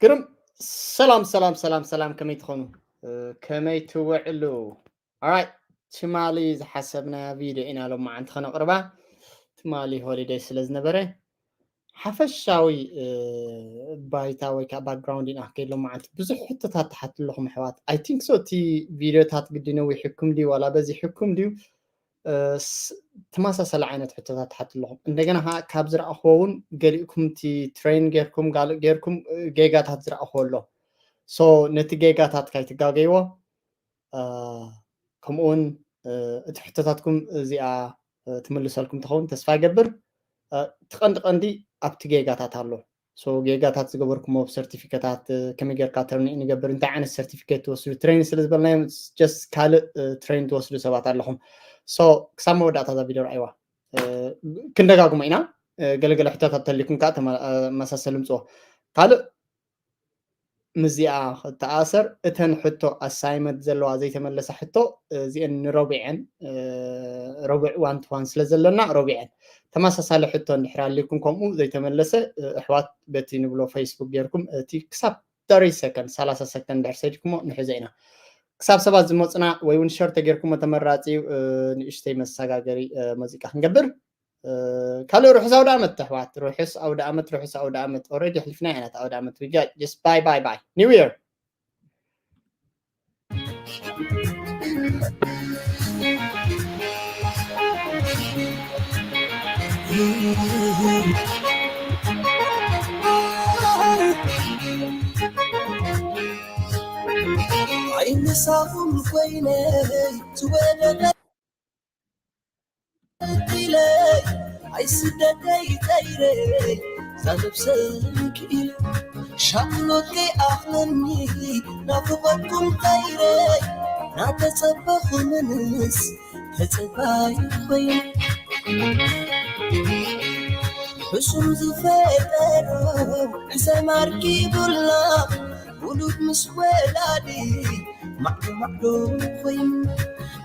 ግርም። ሰላም ሰላም ሰላም ሰላም፣ ከመይ ትኾኑ? ከመይ ትውዕሉ? Alright፣ ትማሊ ዝሓሰብና ቪድዮ ኢና ሎማዓንቲ ከነቕርባ። ትማሊ ሆሊደይ ስለ ዝነበረ ሓፈሻዊ ባይታ ወይ ከዓ ባክግራውንድ ኢና ከይድ ሎማዓንቲ ብዙሕ ሕቶታት ትሓት ኣለኹም ኣሕዋት። I think so፣ እቲ ቪድዮታት ግዲ ነዊሕኩም ድዩ ዋላ በዚሕኩም ድዩ? ተመሳሳሊ ዓይነት ሕቶታት ትሓት ኣለኹም። እንደገና ከዓ ካብ ዝረኣኽዎ እውን ገሊእኩም እቲ ትሬን ጌርኩም ጋልእ ጌርኩም ጌጋታት ዝረኣኽዎ ኣሎ። So ነቲ ጌጋታት ካይትጋገይዎ፣ ከምኡውን እቲ ሕቶታትኩም እዚኣ ትምልሰልኩም ትኸውን ተስፋ ይገብር። እቲ ቀንዲ ቀንዲ ኣብቲ ጌጋታት ኣሎ። So ጌጋታት ዝገበርኩሞ ሰርቲፊኬታት ከመይ ጌርካ ተርኒ ንገብር፣ እንታይ ዓይነት ሰርቲፊኬት ትወስዱ፣ ትሬን ስለ ዝበልናዮም just ካልእ ትሬን ትወስዱ ሰባት ኣለኹም። So ክሳብ መወዳእታ እዛ ቪድዮ ረኣይዋ። ክንደጋግሞ ኢና። ገለገለ ሕቶታት ተሊኩም ከዓ መሳሰል ምፅኦ። ካልእ ምዚኣ ክተኣሰር እተን ሕቶ ኣሳይመንት ዘለዋ ዘይተመለሳ ሕቶ እዚአን ንረቡዕን ረቡዕ ዋን ቱ ዋን ስለ ዘለና ረቡዕን ተመሳሳሊ ሕቶ እንድሕር ኣሊኩም ከምኡ ዘይተመለሰ ኣሕዋት በቲ ንብሎ ፌስቡክ ጌርኩም እቲ ክሳብ ተሪ ሰከንድ ሰላሳ ሰከንድ እንድሕር ሰዲኩሞ ንሕዘ ኢና። ክሳብ ሰባት ዝመፁና ወይ እውን ሸር ተጌርኩሞ ተመራፂ እዩ። ንእሽተይ መሰጋገሪ ሙዚቃ ክንገብር ካልእ ርሑስ ኣውደ ኣመት ኣሕዋት፣ ርሑስ ኣውደ ኣመት፣ ርሑስ ኣውደ ኣመት። ኦልሬዲ ኣሕሊፍና ኢና ኣውደ ኣመት። We got just bye bye bye new year። ኣይምሳኹም ኮይነ ዝወደቀ ኢለይ ኣይስደተይ ጠይረ ዛነብሰ ክኢለ ሻቕሎት ከይኣኽለኒ ናፍቖትኩም ጠይረ ናተጸበኹምንስ ተጸባይ ኮይነ ሕሱም ዝፈጠሮ ሕሰም ኣርኪቡልና ውሉድ ምስ ወላዲ ማዕዶ ማዕዶ ኮይኑ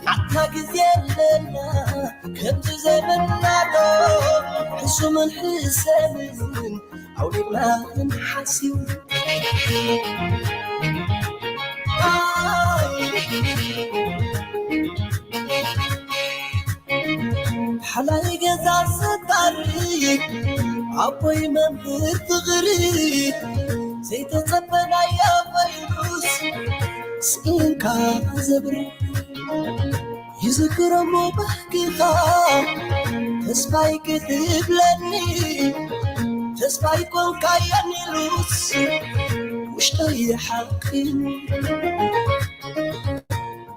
ናትና ግዜ ኣለና ከምቲ ዘመናዶ ሕሱምን ሕሰምን ኣውሊድና ክንሓስብ ሓላይ ገዛ ሰታሪ ኣቦይ መምህር ፍቕሪ ዘይተጸበናዮ ኮይኑስ ስኢንካ ዘብሪ ይዝክረሞ ባህግኻ ተስፋይ ክትብለኒ ተስፋይ ኮንካየን ኢሉስ ውሽጠይ ሓቂኑ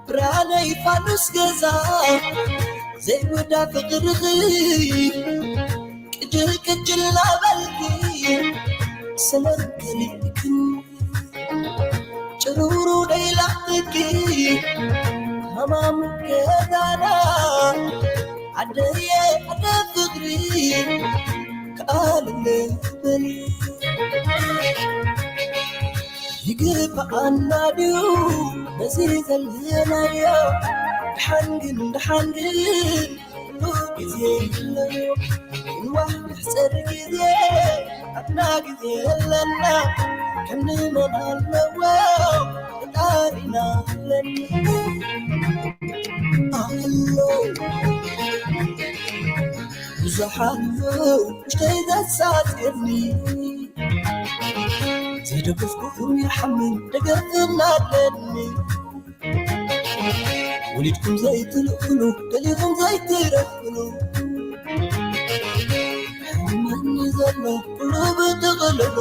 ብርሃነይ ፋኑስ ገዛ ዘይጉዳ ፍቕርኺ ቅጅል ቅጅል ናበልኪ ሰመር ከሊእክኒ ጭሩሩ ደይላኽትኪ ሃማሙ ገዛና ዓደየ ዓደ ፍቕሪ ከኣልለ በሊ ይግብኣና ድዩ ነዚ ዘለናዮ ድሓን ግን ድሓን ግን ኩሉ ግዜ ይለዮ ክንዋሕ ክሕፀር ግዜ ኣትና ግዜ የለና ከምንመን ኣለዎ ፈጣሪና ኣለኒ ኣሎ ብዙሓት ውሽተይ ዘሳፅርኒ ዘይደገፍኩኹም ይሓምን ደገፍና ኣለኒ ወሊድኩም ዘይትልእኽሉ ደሊኹም ዘይትረኽብሉ ሕመኒ ዘሎ ኩሉ ብጥቕልሉ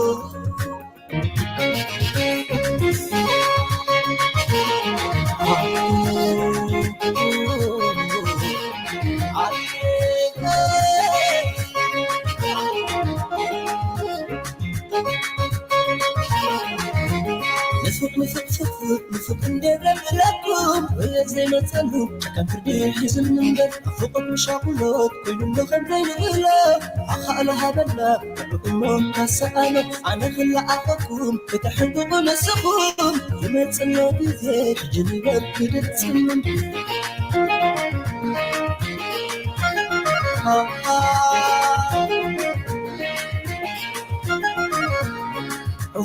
ንፉዕ ንፉዕ ፍፉዕ ንፉዕ እንዴ ረብለኩም ወየት ዘይመፀሉ ከም ፍርዲ ሒዝኒ እምበር ኣፍቆት ምሻኩሎት ኮይኑሎ ከም ዘይንእሎ ኣኻእሎ ሃበና እሞ ካሰኣሎ ኣነ ክለኣኸኩም እታ ሕንቁቁ ንስኹም ይመፅሎ ግዜ ሕጂ ንበር ክድፅም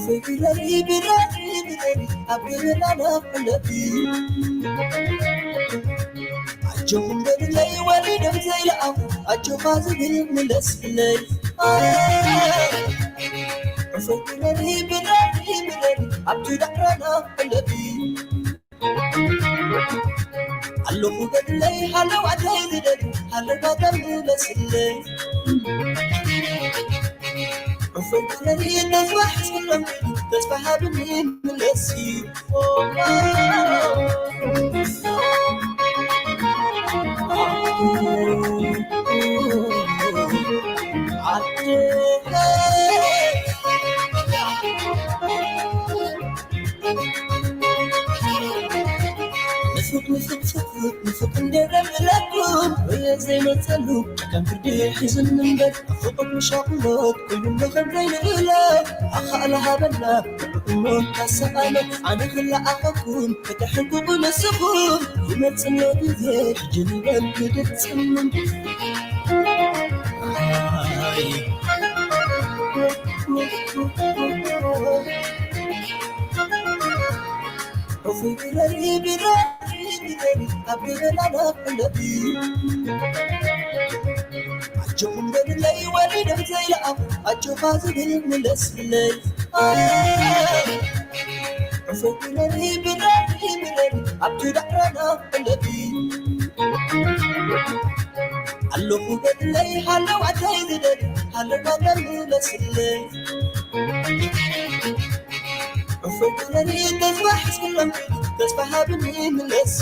ፍቅረይ ብረሪ ብረሪ ኣብ ገበናና ፍለጢ ኣጆኹም በሉለይ ወሊዶም ዘይለኣኹ ኣጆኻ ዝብል ምለስለይ ፍቅረይ ብረሪ ብረሪ ኣብቲ ዳዕራና ፍለጢ ኣለኹ በሉለይ ሃለው ኣደይ ዝደሊ ሃለው ባተር ምለስለይ እፎይ በለኒ ተስፋ ሕዝሎም ተስፋ ሃብኒ ምለሲ ንፉቅ ንፉቅ ፍቅር ንፉቅ እንዴረምለኩም ወየ ዘይመጸሉ ከም ፍርዲ ሒዝን እምበር ፍቅር ምሻቁሎት ኩሉ ከም ዘይልእለ ኣኻእለ ሃበና እሞ ካሰኣለ ኣነ ክለኣኸኩም ከተሕንቁቁ ንስኹም ይመጽእ ኣሎ ግዜ ሕጂ ንበል ክድጽምን ኣጆኹም በሉለይ ወሊዶም ዘይለኣኹ ኣጆኻ ዝብል ምለስለይ ዕፈትለኒ ብለኒ ብለኒ ኣብቲ ዳዕራና ፍለጢ ኣለኹ በሉለይ ሃለው ኣደይ ዝደሊ ሃለው ባተር ምለስለይ እፎይ በለኒ ተስፋ ሕዝሎም ተስፋ ሃብኒ ምለሲ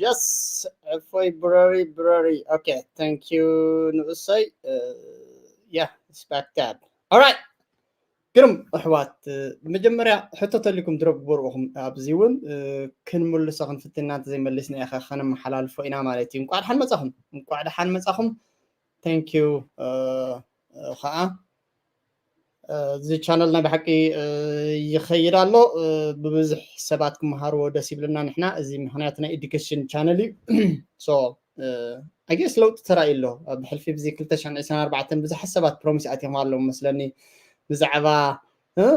Yes, እፎይ ብረሪ ብረሪ። Okay, thank you ንኡሰይ። Yeah, it's back tab. All right. ግርም ኣሕዋት፣ መጀመርያ ሕቶ ተልኩም ድረብ ግበሩ ኢኹም። ኣብዚ እውን ክንምልሶ ክንፍትና እንተዘይመሊስና ኢኻ ከነመሓላልፎ ኢና ማለት እዩ። እንቋዕ ደሓን መጻኹም፣ እንቋዕ ደሓን መጻኹም። Thank you ከዓ እዚ ቻነል ናይ ብሓቂ ይኸይድ ኣሎ። ብብዙሕ ሰባት ክመሃርዎ ደስ ይብልና ንሕና። እዚ ምኽንያት ናይ ኤዱኬሽን ቻነል እዩ። So I guess ለውጢ ተራእዩ ኣሎ። ኣብ ሕልፊ ብዚ ክልተ ሽሕን ዕስራን ኣርባዕተን ብዙሓት ሰባት ፕሮሚስ ኣትዮም ኣለዉ መስለኒ ብዛዕባ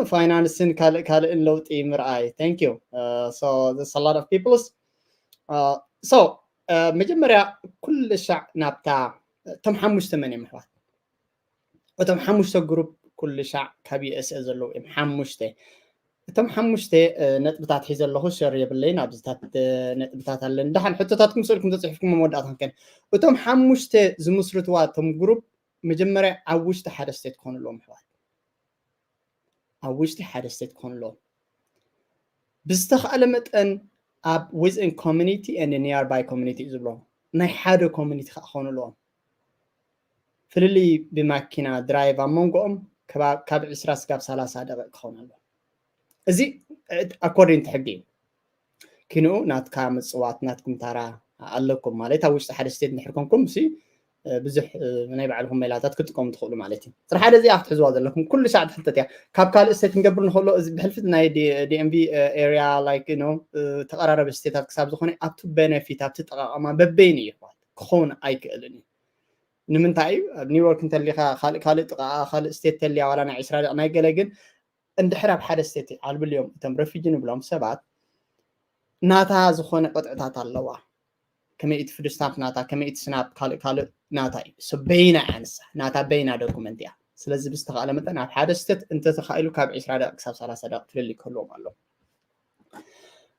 ፋይናንስን ካልእ ካልእን ለውጢ ምርኣይ። Thank you. So there's a lot of peoples. So መጀመርያ ኩሉ ሻዕ ናብታ እቶም ሓሙሽተ መን እዮም ኣሕዋት? እቶም ሓሙሽተ ግሩፕ ኩሉ ሻዕ ካብ USA ዘለዉ እዮም። ሓሙሽተ እቶም ሓሙሽተ ነጥብታት ሒዘ ኣለኹ። ሸር የብለይን ኣብዚታት ነጥብታት ኣለኒ። ደሓን ሕቶታትኩም ስእልኩም ተፅሒፍኩም መወዳእታ ክንከን እቶም ሓሙሽተ ዝምስርትዋ እቶም ግሩፕ መጀመርያ ኣብ ውሽጢ ሓደ ስቴት ክኾኑ ኣለዎም ኣሕዋት። ኣብ ውሽጢ ሓደ ስቴት ክኾኑ ኣለዎም። ብዝተኻእለ መጠን ኣብ within community and nearby community እዩ ዝብሎ። ናይ ሓደ ኮሚኒቲ ከዓ ክኾኑ ኣለዎም። ፍልልይ ብማኪና ድራይቭ ኣብ መንጎኦም ካብ ዕስራ ስጋብ ሰላሳ ደቂቕ ክኸውን ኣለዎ። እዚ ኣኮርዲንግ ሕጊ እዩ። ኪንኡ ናትካ ምፅዋት ናትኩም ታራ ኣለኩም ማለት ኣብ ውሽጢ ሓደ ስቴት እንድሕር ኮንኩም ሲ ብዙሕ ናይ ባዕልኩም ሜላታት ክትጥቀሙ ትኽእሉ ማለት እዩ። ጥራሕ ሓደ እዚኣ ክትሕዝዋ ዘለኩም ኩሉ ሻዕ ትሕተት እያ። ካብ ካልእ ስቴት ክንገብር ንኽእሎ እዚ ብሕልፊ ናይ ዲኤምቪ ኤሪያ ላይክ ተቐራረቢ ስቴታት ክሳብ ዝኾነ ኣብቲ ቤነፊት ኣብቲ ጠቃቀማ በበይኑ እዩ ክኸውን ኣይክእልን እዩ። ንምንታይ እዩ ኣብ ኒውዮርክ እንተሊካ ካልእ ካልእ ጥቃ ካልእ ስቴት ተሊያ ዋላ ናይ ዕስራ ደቂ ናይ ገለ ግን እንድሕር ኣብ ሓደ ስቴት ዓልብልዮም እቶም ረፊጂ ንብሎም ሰባት ናታ ዝኾነ ቅጥዕታት ኣለዋ። ከመይ እቲ ፉድ ስታምፕ ናታ ከመይ እቲ ስናፕ ካልእ ካልእ ናታ እዩ። So በይና እያ ንሳ ናታ በይና ዶኩመንት እያ። ስለዚ ብዝተኻእለ መጠን ኣብ ሓደ ስቴት እንተተኻኢሉ ካብ ዕስራ ደቂ ክሳብ ሰላሳ ደቂ ፍልልይ ክህልዎም ኣሎ።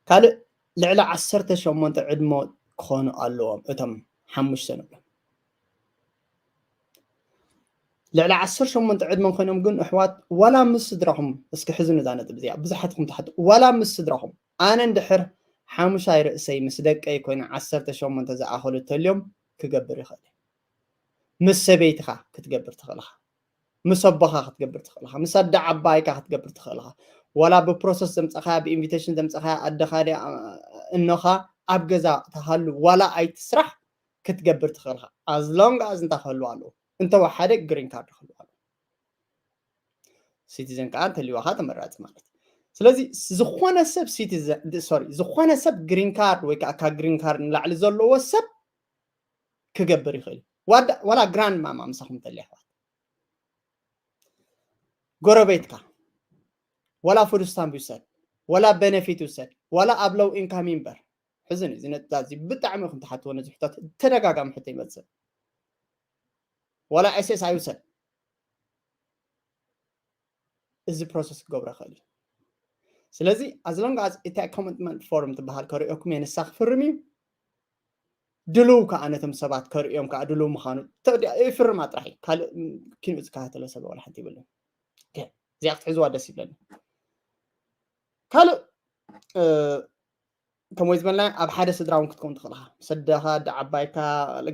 ካልእ ልዕሊ ዓሰርተ ሸሞንተ ዕድሞ ክኾኑ ኣለዎም እቶም ሓሙሽተ ንብሎም። ልዕሊ ዓሰርተ ሸሞንተ ዕድመ ኮይኖም ግን ኣሕዋት ዋላ ምስ ስድራኹም እስኪ ሕዝኑ እዛ ነጥብ እዚኣ ብዙሓትኩም ትሓቱ ዋላ ምስ ስድራኹም ኣነ እንድሕር ሓሙሻይ ርእሰይ ምስ ደቀይ ኮይነ ዓሰርተ ሸሞንተ ዝኣኸሉ ተልዮም ክገብር ይኽእል ምስ ሰበይትኻ ክትገብር ትኽእል ኢኻ፣ ምስ ኣቦኻ ክትገብር ትኽእል ኢኻ፣ ምስ ኣደ ዓባይካ ክትገብር ትኽእል ኢኻ። ዋላ ብፕሮሰስ ዘምፀኻያ፣ ብኢንቪቴሽን ዘምፀኻያ ኣደኻ ድያ እኖኻ ኣብ ገዛ ትሃሉ ዋላ ኣይትስራሕ ክትገብር ትኽእል ኢኻ። As long as እንታይ ክህልዋ ኣለዎ? እንተወሓደ ግሪን ካርድ ክህልዋ ኣለዎ። ሲቲዘን ከዓ እንተልዋኻ ተመራፂ ማለት እዩ። ስለዚ ዝኾነ ሰብ ሲቲዘን ሶሪ ዝኾነ ሰብ ግሪን ካርድ ወይ ከዓ ካብ ግሪን ካርድ ንላዕሊ ዘለዎ ሰብ ክገብር ይኽእል እዩ። ዋላ ግራንድ ማማ ምሳኹም ተልያ ኣሕዋት፣ ጎረቤትካ ዋላ ፉድ ስታምፕ ይውሰድ፣ ዋላ ቤነፊት ይውሰድ፣ ዋላ ኣብ ሎው ኢንካም ይንበር። ሕዚ እዚ ነጥብታት እዚ ብጣዕሚ ኢኹም ትሓትዎ፣ ነዚ ሕቶት ተደጋጋሚ ሕቶ ይመፅእ። ዋላ ኤስኤስ ኣይውሰድ፣ እዚ ፕሮሰስ ክገብሮ ይኽእል እዩ። ስለዚ as long as እታ ኮሚትመንት ፎርም ትበሃል ከርእየኩም እየ፣ ንሳ ክፍርም እዩ። ድልው ከዓ ነቶም ሰባት ከርእዮም ከዓ ድልው ምዃኑ ተወዲኣ ይፍርማ ጥራሕ እዩ። ካልእ ኪንኡ ዝከታተሎ ሰብ ዋላ ሓንቲ ይብልን። እዚኣ ክትሕዝዋ ደስ ይብለኒ። ካልእ ከምኡ ዝበልና ኣብ ሓደ ስድራ እውን ክትከውን ትኽእል ኢኻ። ምስ ኣደኻ፣ ኣደ ዓባይካ፣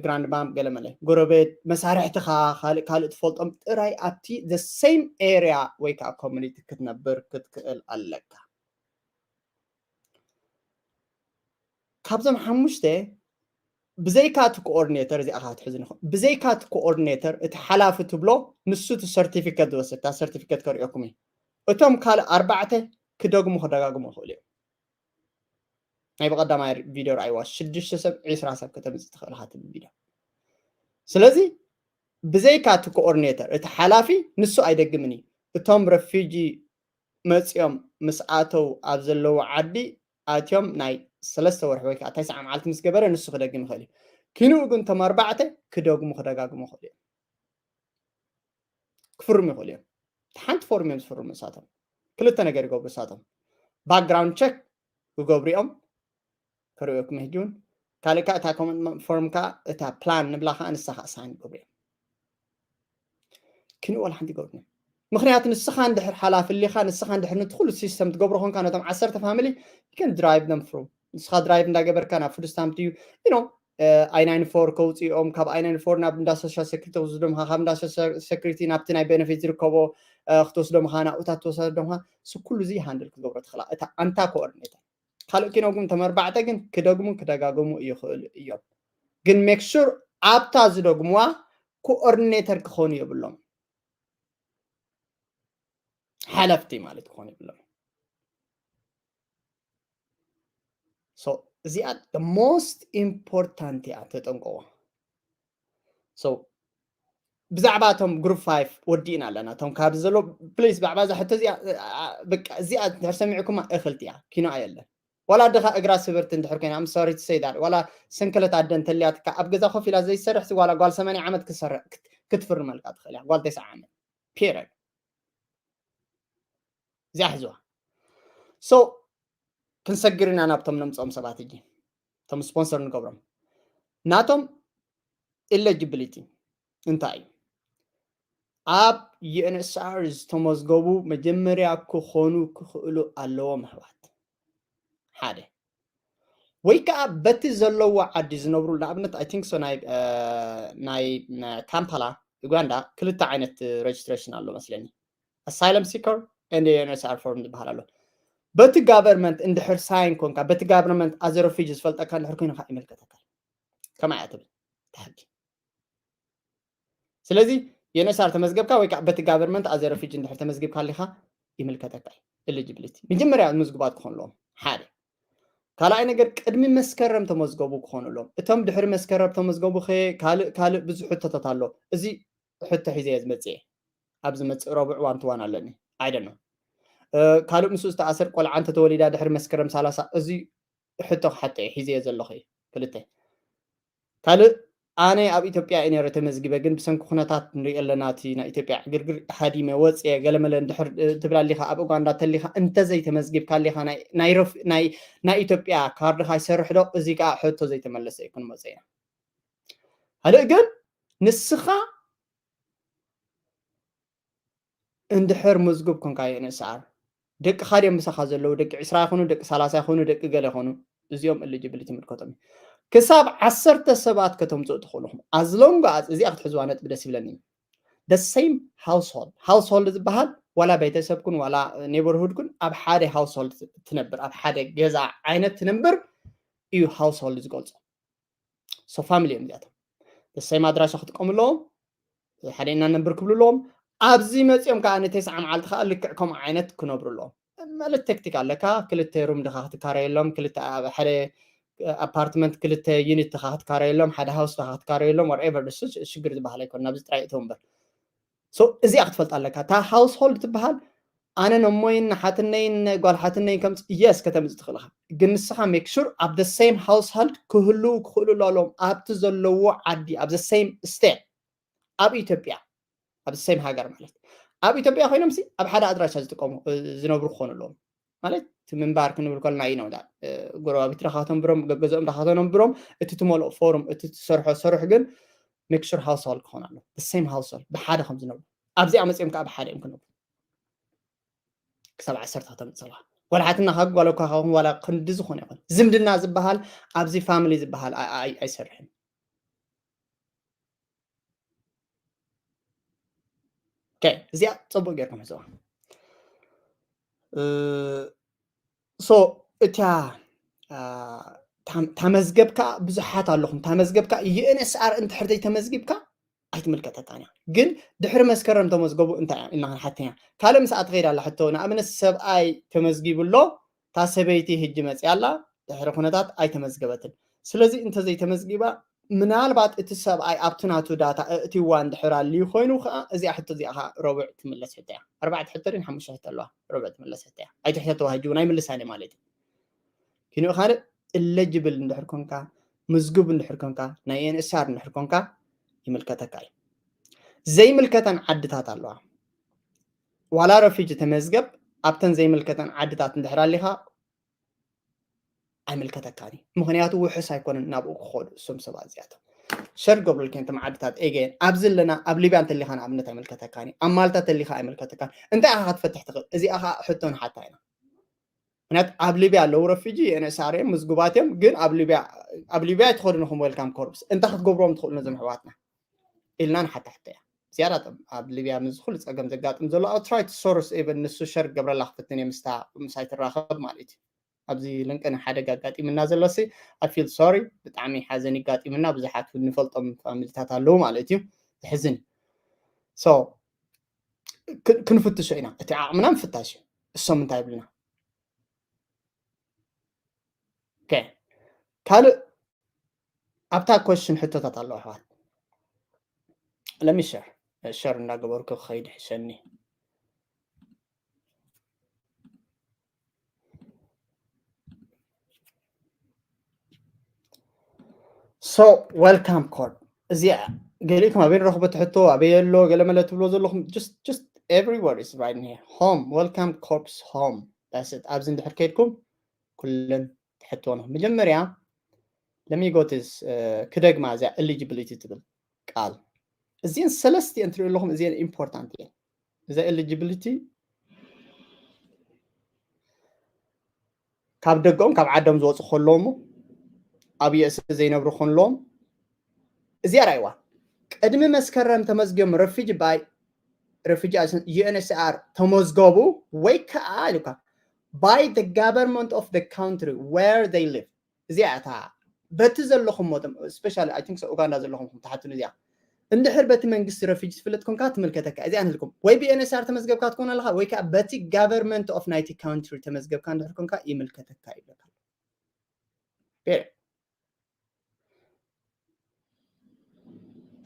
ግራንድ ማም፣ ገለ መለ፣ ጎረቤት፣ መሳርሕትኻ፣ ካልእ ካልእ ትፈልጦም ጥራይ ኣብቲ the same area ወይ ከዓ ኮሚኒቲ ክትነብር ክትክእል ኣለካ። ካብዞም ሓሙሽተ ብዘይካ እቲ ኮኦርዲኔተር፣ እዚኣ ከዓ ትሕዝን ይኹን፣ ብዘይካ እቲ ኮኦርዲኔተር፣ እቲ ሓላፊ ትብሎ፣ ንሱ እቲ ሰርቲፊኬት ዝወስድ፣ እታ ሰርቲፊኬት ከርእየኩም እዩ። እቶም ካልእ ኣርባዕተ ክደግሙ ክደጋግሙ ይኽእሉ እዮም። ናይ ብቐዳማይ ቪድዮ ረኣይዋ፣ ሽዱሽተ ሰብ ዒስራ ሰብ ከተምፅእ ትኽእል ኢኻ ትብል ቪድዮ። ስለዚ ብዘይካ እቲ ኮኦርዲኔተር፣ እቲ ሓላፊ፣ ንሱ ኣይደግምን እዩ። እቶም ረፊጂ መፂኦም ምስ ኣተው ኣብ ዘለዉ ዓዲ ኣትዮም ናይ ሰለስተ ወርሒ ወይ ከዓ ታይሰዓ መዓልቲ ምስ ገበረ ንሱ ክደግም ይኽእል እዩ። ኪንኡ ግን እቶም ኣርባዕተ ክደግሙ ክደጋግሙ ይኽእሉ እዮም። ክፍርሙ ይኽእሉ እዮም። ሓንቲ ፎርም እዮም ዝፍርሙ እሳቶም። ክልተ ነገር ይገብሩ እሳቶም። ባክግራውንድ ቸክ ክገብሩ እዮም፣ ከርእየኩም ሕጂ እውን። ካልእ ከዓ እታ ኮመንት ፎርም ከዓ እታ ፕላን ንብላ ከዓ ንሳ ከዓ ሳይን ክገብሩ እዮም። ኪንኡ ዋላ ሓንቲ ይገብሩ እዮም። ምኽንያቱ ንስኻ እንድሕር ሓላፊ ኣሊኻ፣ ንስኻ እንድሕር ነቲ ኩሉ ሲስተም ትገብሮ ኮንካ ነቶም ዓሰርተ ፋሚሊ you can drive them through። ንስኻ ድራይቭ እንዳገበርካ ናብ ፉድ ስታምፕ ድዩ you know ኣይ ናይን ፎር ከውፅኦም፣ ካብ ኣይ ናይን ፎር ናብ እንዳ ሶሻል ሴኩሪቲ ክትወስዶም ኢኻ፣ ካብ እንዳ ሶሻል ሴኩሪቲ ናብቲ ናይ ቤነፊት ዝርከቦ እ፣ ክትወስዶም ኢኻ፣ ናብኡታት ትወስዶም ኢኻ። እሱ ኩሉ እዚ ሃንድል ክትገብሮ ትኽእላ እታ ኣንታ ኮኦርዲኔተር። ካልእ ኪኖ ግን እቶም ኣርባዕተ ግን ክደግሙ ክደጋግሙ ይኽእሉ እዮም። ግን ሜክ ሹር ኣብታ ዝደግሙዋ ኮኦርዲኔተር ክኾኑ የብሎም፣ ሓለፍቲ ማለት ክኾኑ የብሎም። So እዚኣ the most important እያ፣ ተጠንቀቑ። So ብዛዕባ እቶም ግሩፕ ፋይቭ ወዲእና ኣለና። እቶም ካብ ዘሎ ፕሊስ ብዛዕባ እዛ ሕቶ እዚኣ እ፣ እ፣ በቃ እዚኣ እንድሕር ሰሚዕኩማ እኽልቲ እያ፣ ኪኖ ኣየለን። ዋላ ኣደኻ እግራ ስብርቲ እንድሕር ኮይና፣ I'm sorry to say that፣ ዋላ ሰንከለት ኣደ እንተልያትካ ኣብ ገዛ ኮፍ ኢላ ዘይሰርሕሲ ዋላ ጓል ሰማንያ ዓመት ክሰርሕ ክት- ክትፍርመልካ ትኽእል እያ፣ ጓል ተስዓ ዓመት ፔረድ። እዚኣ ሕዝዋ። So ክንሰግር ኢና ናብቶም ነምፅኦም ሰባት። እጂ እቶም ስፖንሰር ንገብሮም ናቶም ኤሊጂቢሊቲ እንታይ እዩ? ኣብ ዩኤንኤስኣር ዝተመዝገቡ መጀመርያ ክኾኑ ክኽእሉ ኣለዎም ኣሕዋት። ሓደ ወይ ከዓ በቲ ዘለዎ ዓዲ ዝነብሩ፣ ንኣብነት ኣይ ቲንክ ሶ ናይ እ፣ ናይ እ፣ ካምፓላ ዩጋንዳ ክልተ ዓይነት ሬጅስትሬሽን ኣሎ መስለኒ፣ ኣሳይለም ሲከር ኤንድ ዩኤንኤስኣር ፎርም ዝበሃል ኣሎ። በቲ ጋቨርንመንት እንድሕር ሳይን ኮንካ፣ በቲ ጋቨርንመንት ኣዘ ረፊጂ ዝፈልጠካ እንድሕር ኮይንካ ይምልከተካ። ከማይ እያ ትብል እቲ ሕጊ። ስለዚ ዩኤንኤስኣር ተመዝገብካ ወይ ከዓ በቲ ጋቨርንመንት ኣዘ ረፊጂ እንድሕር ተመዝጊብካ ኣሊኻ ይምልከተካ እዩ። ኤሊጂቢሊቲ መጀመርያ ምዝጉባት ክኾንሎም ሓደ። ካልኣይ ነገር ቅድሚ መስከረም ተመዝገቡ ክኾንሎም። እቶም ድሕሪ መስከረም ተመዝገቡ ኸ ካልእ ካልእ ብዙሕ ሕቶታት ኣሎ። እዚ ሕቶ ሒዘ እየ ዝመፅእ እየ። ኣብ ዝመፅእ ረቡዕ ዋን ቱ ዋን ኣለኒ። ኣይደኖ ካልእ ምስኡ ዝተኣሰር ቆልዓ እንተተወሊዳ ድሕሪ መስከረም ሰላሳ እዚ ሕቶ ክሓቶ እየ ሒዘ እየ ዘለኹ እየ። ክልተ ካልእ ኣነ ኣብ ኢትዮጵያ እየ ነረ ተመዝጊበ ግን ብሰንኪ ኩነታት ንሪኦ ኣለና እቲ ናይ ኢትዮጵያ ዕግርግር ሃዲመ ወፅየ ገለመለ እንድሕር እ፣ ትብል ኣሊኻ ኣብ ኡጋንዳ ተሊኻ እንተዘይተመዝጊብካ ኣሊኻ ናይ ናይ ረፍ- ናይ ናይ ኢትዮጵያ ካርድኻ ይሰርሕ ዶ? እዚ ከዓ ሕቶ ዘይተመለሰ እዩ ክንመፀ ኢና። ካልእ ግን ንስኻ እንድሕር ምዝጉብ ኮንካ ዩኤንኤስኣር ደቅኻ ድዮም ምሳኻ ዘለዉ ደቂ ዕስራ ይኹኑ ደቂ ሰላሳ ይኹኑ ደቂ ገለ ይኹኑ እዚኦም ኤሊጂቢሊቲ ምልከቶም እዩ። ክሳብ ዓሰርተ ሰባት ከተምፅኡ ትኽእሉ ኢኹም። As long as እዚኣ ክትሕዝዋ ነጥቢ ደስ ይብለኒ። The same household. Household ዝበሃል ዋላ ቤተሰብኩን ዋላ ኔበርሁድኩን ኣብ ሓደ household ትነብር፣ ኣብ ሓደ ገዛ ዓይነት ትነብር እዩ household ዝገልጾ። So family እዮም እዚኣቶም። The same ኣድራሻ ክጥቀሙ ኣለዎም። ሓደ ኢና ነንብር ክብሉ ኣለዎም። ኣብዚ መፂኦም ከዓ ንተስዓ መዓልቲ ከዓ ልክዕ ከምኡ ዓይነት ክነብሩ ኣለዎም። ማለት ተክቲክ ኣለካ። ክልተ ሩም ድኻ ክትካረየሎም፣ ክልተ ኣብ ሓደ ኣፓርትመንት፣ ክልተ ዩኒት ድኻ ክትካረየሎም፣ ሓደ ሃውስ ድኻ ክትካረየሎም፣ whatever፣ እሱ ሽግር ዝበሃል ኣይኮን። ናብዚ ጥራይ እተው እምበር። So እዚኣ ክትፈልጥ ኣለካ። እታ ሃውስሆልድ ትበሃል ኣነን እሞይን ሓትነይን ጓል ሓትነይን ከምፅ፣ የስ፣ ከተምፅ ትኽእል ኢኻ። ግን ንስኻ ሜክ ሹር ኣብ the same household ክህልው ክኽእሉ ኣለዎም፣ ኣብቲ ዘለዎ ዓዲ፣ ኣብ the same state። ኣብ ኢትዮጵያ፣ ኣብ the same ሃገር ማለት፣ ኣብ ኢትዮጵያ ኮይኖም ሲ ኣብ ሓደ ኣድራሻ ዝጥቀሙ፣ እ፣ ዝነብሩ ክኾኑ ኣለዎም። ማለት እቲ ምንባር ክንብል ከለና እዩ ነው። እ፣ ጎረባብቲ ድኻ ተንብሮም፣ ገገዝኦም ድኻ ተነብሮም፣ እቲ ትመልኦ ፎርም፣ እቲ ትሰርሖ ስራሕ ግን ሜክ ሹር ሃውስሆልድ ክኾን ኣለዎ። The same household፣ ብሓደ ከም ዝነብሩ። ኣብዚኣ መፂኦም ከዓ ብሓደ እዮም ክነብሩ። ክሳብ ዓሰርተ ከተምፅእ ኣለዋ። ጓል ሓትና ካብ ጓል እኳ ካኹም ዋላ ክንዲ ዝኾነ ይኹን። ዝምድና ዝበሃል ኣብዚ ፋሚሊ ዝበሃል ኣይ-፣ ኣይ-፣ ኣይሰርሕን። ኦኬ፣ እዚኣ ፅቡቅ ጌርኩም ሕዝዋ። እ፣ ሶ፣ እታ፣ አ፣ ታም-፣ ታመዝገብካ ብዙሓት ኣለኹም። ታመዝገብካ ዩ ኤን ኤስ ኣር እንድሕር ዘይተመዝጊብካ ኣይትምልከተካን እያ። ግን ድሕሪ መስከረም ተመዝገቡ እንታይ እዮም ኢልና ክንሓተኛ። ካልእ ምስኣ ትኸይድ ኣላ ሕቶ። ንኣብነት ሰብኣይ ተመዝጊቡ ኣሎ፣ እታ ሰበይቲ ህጂ መፅያ ኣላ፣ ድሕሪ ኩነታት ኣይተመዝገበትን። ስለዚ እንተዘይተመዝጊባ ምናልባት እቲ ሰብኣይ ኣብቲ ናቱ ዳታ እእትዋ እንድሕር ኣልዩ ኮይኑ ከዓ እዚኣ ሕቶ እዚኣ ከዓ ረቡዕ ትምለስ ሕቶ እያ። ኣርባዕተ ሕቶ ድን ሓሙሽተ ሕቶ ኣለዋ፣ ረቡዕ ትምለስ ሕቶ እያ። ኣይትሕተትዋ፣ ሕጂ እውን ኣይምልሳን እየ ማለት እዩ። ኪንኡ ካልእ ኤለጅብል እንድሕር ኮንካ፣ ምዝጉብ እንድሕር ኮንካ፣ ናይ ኤን ኤስ ኣር እንድሕር ኮንካ ይምልከተካ እዩ። ዘይምልከተን ዓድታት ኣለዋ። ዋላ ረፊጂ ተመዝገብ፣ ኣብተን ዘይምልከተን ዓድታት እንድሕር ኣሊኻ ኣይምልከተካን እዩ። ምኽንያቱ ውሑስ ኣይኮነን ናብኡ ክኸዱ እሶም ሰባት እዚኣቶም። ሸር ገብሩልኪ ነቶም ዓድታት ኤገን ኣብዚ ኣለና፣ ኣብ ሊብያ እንተሊኻ ንኣብነት ኣይምልከተካን እዩ። ኣብ ማልታ ተሊኻ ኣይምልከተካን። እንታይ ኢኻ ክትፈትሕ ትኽእል? እዚኣ ኸዓ ሕቶ ንሓታ ኢና። ምክንያቱ ኣብ ሊብያ ኣለዉ ረፊጂ፣ ኤን ኤስ ኣር እዮም፣ ምዝጉባት እዮም፣ ግን ኣብ ሊብያ፣ ኣብ ሊብያ ኣይትኸዱን ኢኹም ዌልካም ኮርፕስ። እንታይ ክትገብርዎም ትኽእሉ ነዞም ኣሕዋትና ኢልና ንሓታ ሕቶ እያ። ዝያዳ ኣብ ሊብያ ምስ ኩሉ ፀገም ዘጋጥም ዘሎ ኣውትራይት ሶርስ ኤቨን ንሱ ሸር ክገብረላ ክፍትን እየ ምስታ፣ ምሳይ ትራኸብ ማለት እዩ። ኣብዚ ልንቅን ሓደጋ ኣጋጢምና ዘሎ ሲ፣ I feel sorry፣ ብጣዕሚ ሓዘን ይጋጢምና። ብዙሓት እውን ንፈልጦም ፋሚሊታት ኣለዉ ማለት እዩ። ዘሕዝን እዩ። So፣ ክ-፣ ክንፍትሾ ኢና። እቲ ዓቕምና ምፍታሽ እዩ። እሶም እንታይ ይብሉና? ኦኬ። ካልእ ኣብታ ኮሽን ሕቶታት ኣለዋ ኣሕዋት። Let me share። ሸር እንዳገበርኩ ክኸይድ ይሕሸኒ። So፣ ዌልካም ኮርፕ። እዚኣ ገሊእኩም ኣበይ ንረኽቦ ትሕቶ፣ ኣበይ ኣሎ፣ ገለመለ ትብሎ ዘለኹም፣ just፣ just everywhere is right here. Home፣ ዌልካም ኮርፕስ ሆም። That's it። ኣብዚ እንድሕር ከይድኩም ኩለን ትሕትዎ ነው። መጀመርያ፣ let me go to this፣ እ፣ ክደግማ እዚኣ ኤሊጂቢሊቲ ትብል ቃል። እዚአን ሰለስቲአን ትሪኡ ኣለኹም፣ እዚአን ኢምፖርታንት እየን። እዛ ኤሊጂቢሊቲ ካብ ደገኦም፣ ካብ ዓዶም ዝወፁ ከለዉ እሞ፣ ኣብ ዩ ኤስ ዘይነብሩ ከለዎም፣ እዚኣ ራእይዋ። ቅድሚ መስከረም ተመዝጊቦም ረፊጂ ባይ፣ ረፊጂ ዩ ኤን ኤች ሲ ኣር ተመዝገቡ፣ ወይ ከዓ ኢሉካ፣ by the government of the country where they live። እዚኣ እታ በቲ ዘለኹም ሞቶም፣ ስፔሻሊ፣ I think so፣ ኡጋንዳ ዘለኹም ኢኹም ትሓቱኒ እዚኣ። እንድሕር በቲ መንግስቲ ረፊጂ ትፍለጥ ኮንካ ትምልከተካ። እዚኣ ንህልኩም። ወይ ብ ኤን ኤች ሲ ኣር ተመዝገብካ ትኮን ኣለኻ፣ ወይ ከዓ በቲ ጋቨርንመንት ኦፍ ናይቲ ካውንትሪ ተመዝገብካ እንድሕር ኮንካ ይምልከተካ ይብለካ። ፔሪድ።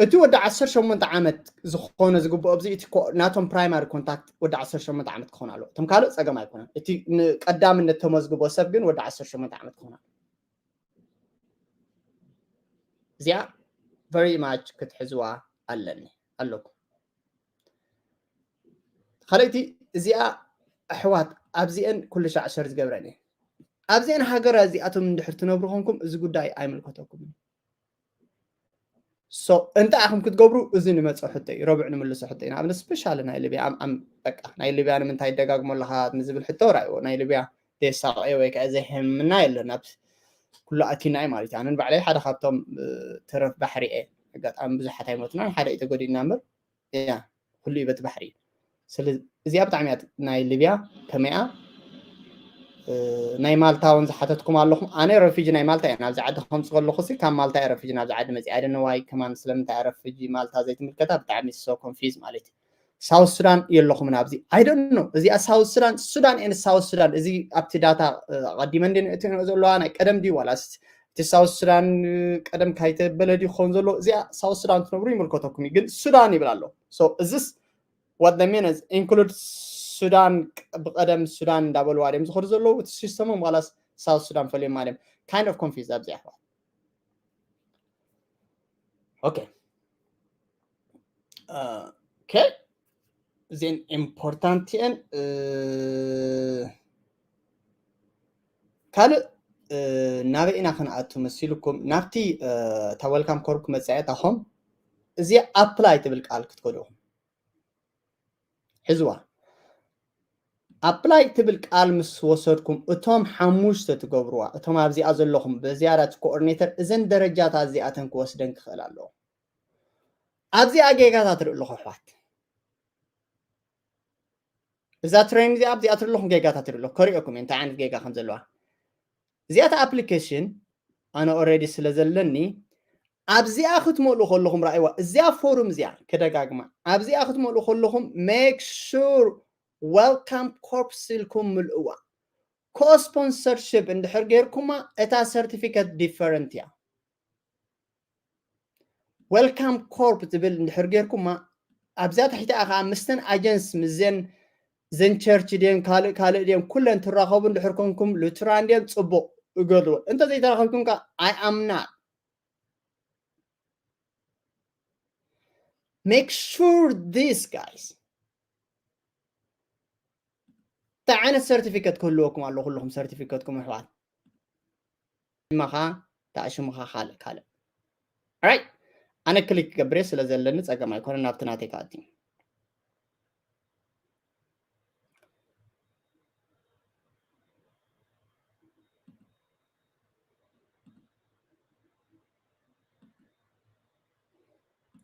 እቲ ወዲ ዓሰርተ ሸሞንተ ዓመት ዝኾነ ዝግብኦ፣ ኣብዚ እቲ ኮ-፣ ናቶም ፕራይማሪ ኮንታክት ወዲ ዓሰርተ ሸሞንተ ዓመት ክኾን ኣለዎ። እቶም ካልእ ጸገም ኣይኮነን። እቲ ንቀዳምነት ተመዝግቦ ሰብ ግን ወዲ ዓሰርተ ሸሞንተ ዓመት ክኾን ኣለዎ። እዚኣ very much ክትሕዝዋ ኣለኒ፣ ኣለኩም። ካልኣይቲ፣ እዚኣ ኣሕዋት ኣብዚአን ኩሉ ሻዕ ሸር ዝገብረን እየ። ኣብዚአን ሃገር እዚኣቶም እንድሕር ትነብሩ ኮንኩም፣ እዚ ጉዳይ ኣይምልከተኩምን። So፣ እንታይ ኢኹም ክትገብሩ? እዚ ንመጽኦ ሕቶ እዩ፣ ረቡዕ ንምልሶ ሕቶ እዩ። ንኣብነት፣ ስፔሻሊ ናይ ሊብያ፣ ኣም-፣ ኣም-፣ በቃ፣ ናይ ሊብያ ንምንታይ ይደጋግሞ ኣለኻ ንዝብል ሕቶ ራእይዎ። ናይ ሊብያ ዘየሳቕዮ ወይ ከዓ ዘየሕምምና የለን። ኣብ ኩሉ ኣቲና እዩ ማለት እዩ። ኣነ ንባዕለይ ሓደ ካብቶም ተረፍ ባሕሪ እየ። ኣጋጣሚ ብዙሓት ኣይሞትናን፣ ሓደ እዩ ተጎዲእና እምበር፣ ያ፣ ኩሉ እዩ በቲ ባሕሪ እዩ። ስለዚ እዚኣ ብጣዕሚ እያ ናይ ሊብያ ከመይኣ። ናይ ማልታ እውን ዝሓተትኩም ኣለኹም። ኣነ ረፊጂ ናይ ማልታ እየ። ናብዚ ዓዲ ከምፅ ከለኹ ሲ ካብ ማልታ እየ ረፊጂ ናብዚ ዓዲ መፅእ። I don't know why ከማን ስለምንታይ ረፊጂ ማልታ ዘይትምልከታ ብጣዕሚ so confuse ማለት እዩ። ሳውት ሱዳን የለኹምን ኣብዚ። I don't know። እዚኣ ሳውት ሱዳን፣ ሱዳን ኤን ሳውት ሱዳን፣ እዚ ኣብቲ ዳታ ኣቐዲመ እንደ እትንኦ ዘለዋ ናይ ቀደም ድዩ ዋላስ እቲ ሳውት ሱዳን ቀደም ካይተበለ ድዩ ክኸውን ዘሎ? እዚኣ ሳውት ሱዳን ትነብሩ ይምልከተኩም እዩ። ግን ሱዳን ይብል ኣሎ። So is this what the mean is include ሱዳን? ብቐደም ሱዳን እንዳበልዋ ድዮም ዝኸዱ ዘለዉ እቲ ሲስተሞም ዋላስ ሳውት ሱዳን ፈልዮም ማለት kind of confuse ኣብዚ ኣሕዋት። Okay. Okay. እዚን ኢምፖርታንት እየን። ካልእ ናበይ ኢና ክንኣቱ መሲልኩም? ናብቲ እታ welcome corp ክመፅእ እየ። እታኹም እዚ ኣፕላይ ትብል ቃል ክትከዱ ኢኹም። ሕዝዋ። ኣፕላይ ትብል ቃል ምስ ወሰድኩም እቶም ሓሙሽተ ትገብርዋ፣ እቶም ኣብዚኣ ዘለኹም በዚያዳ እቲ ኮኦርዲኔተር እዘን ደረጃታት እዚኣተን ክወስደን ክኽእል ኣለዎ። ኣብዚኣ ጌጋታት ርኢ ኣለኹ ኣሕዋት። እዛ ትሬን እዚኣ ኣብዚኣ ትርኢ ኣለኹም ጌጋታት ርኢ ኣለኹ። ከርእየኩም እየ እንታይ ዓይነት ጌጋ ከም ዘለዋ። እዚኣታ ኣፕሊኬሽን ኣነ ኦልሬዲ ስለ ዘለኒ ኣብዚኣ ክትመልኡ ከለኹም ራእይዋ። እዚኣ ፎርም እዚኣ ክደጋግማ ኣብዚኣ ክትመልኡ ከለኹም make sure welcome corp ኢልኩም ምልእዋ። ኮ ስፖንሰርሽፕ እንድሕር ጌርኩማ እታ ሰርቲፊኬት ዲፈረንት እያ። Welcome corp ዝብል እንድሕር ጌርኩማ ኣብዛ ታሕቲኣ ከዓ ምስተን ኣጀንስ ምዘን ዘን ቸርች ድየን ካልእ ካልእ ድየን ኩለን ትራኸቡ እንድሕር ኮንኩም ሉትራን ድየን ፅቡቕ እገድዎ። እንተዘይተራኸብኩም ከዓ I am not. Make sure this guys እንታይ ዓይነት ሰርቲፊኬት ክህልወኩም ኣሎ? ኩልኹም ሰርቲፊኬትኩም ኣሕዋት ሽምኻ ታሽምኻ ካልእ ካልእ right። ኣነ ክሊክ ክገብር ስለ ዘለኒ ፀገም ኣይኮነ ናብቲ ናተይ ክኣቲ።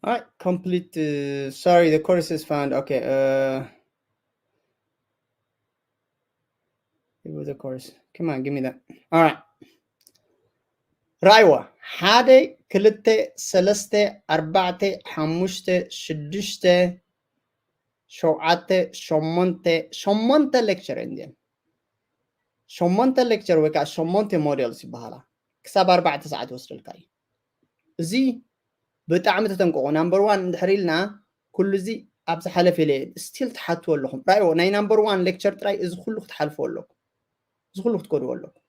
All right, complete. Uh, sorry, the course is found. Okay. Uh, it was a course. Come on, give me that. All right. ራይዋ ሓደ ክልተ ሰለስተ ኣርባዕተ ሓሙሽተ ሽዱሽተ ሸውዓተ ሸሞንተ ሸሞንተ ሌክቸር እንድየን ሸሞንተ ሌክቸር ወይ ከዓ ሸሞንተ ሞዴልስ ይበሃላ። ክሳብ ኣርባዕተ ሰዓት ይወስደልካ እዩ። እዚ ብጣዕሚ ተጠንቀቑ። ናምበር ዋን እንድሕር ኢልና ኩሉ እዚ ኣብ ዝሓለፈ ኢለ ስቲል ትሓትዎ ኣለኹም። ራእይዎ ናይ ናምበር ዋን ሌክቸር ጥራይ እዚ ኩሉ ክትሓልፍዎ ኣለኩም። እዚ ኩሉ ክትከድዎ ኣለኩም።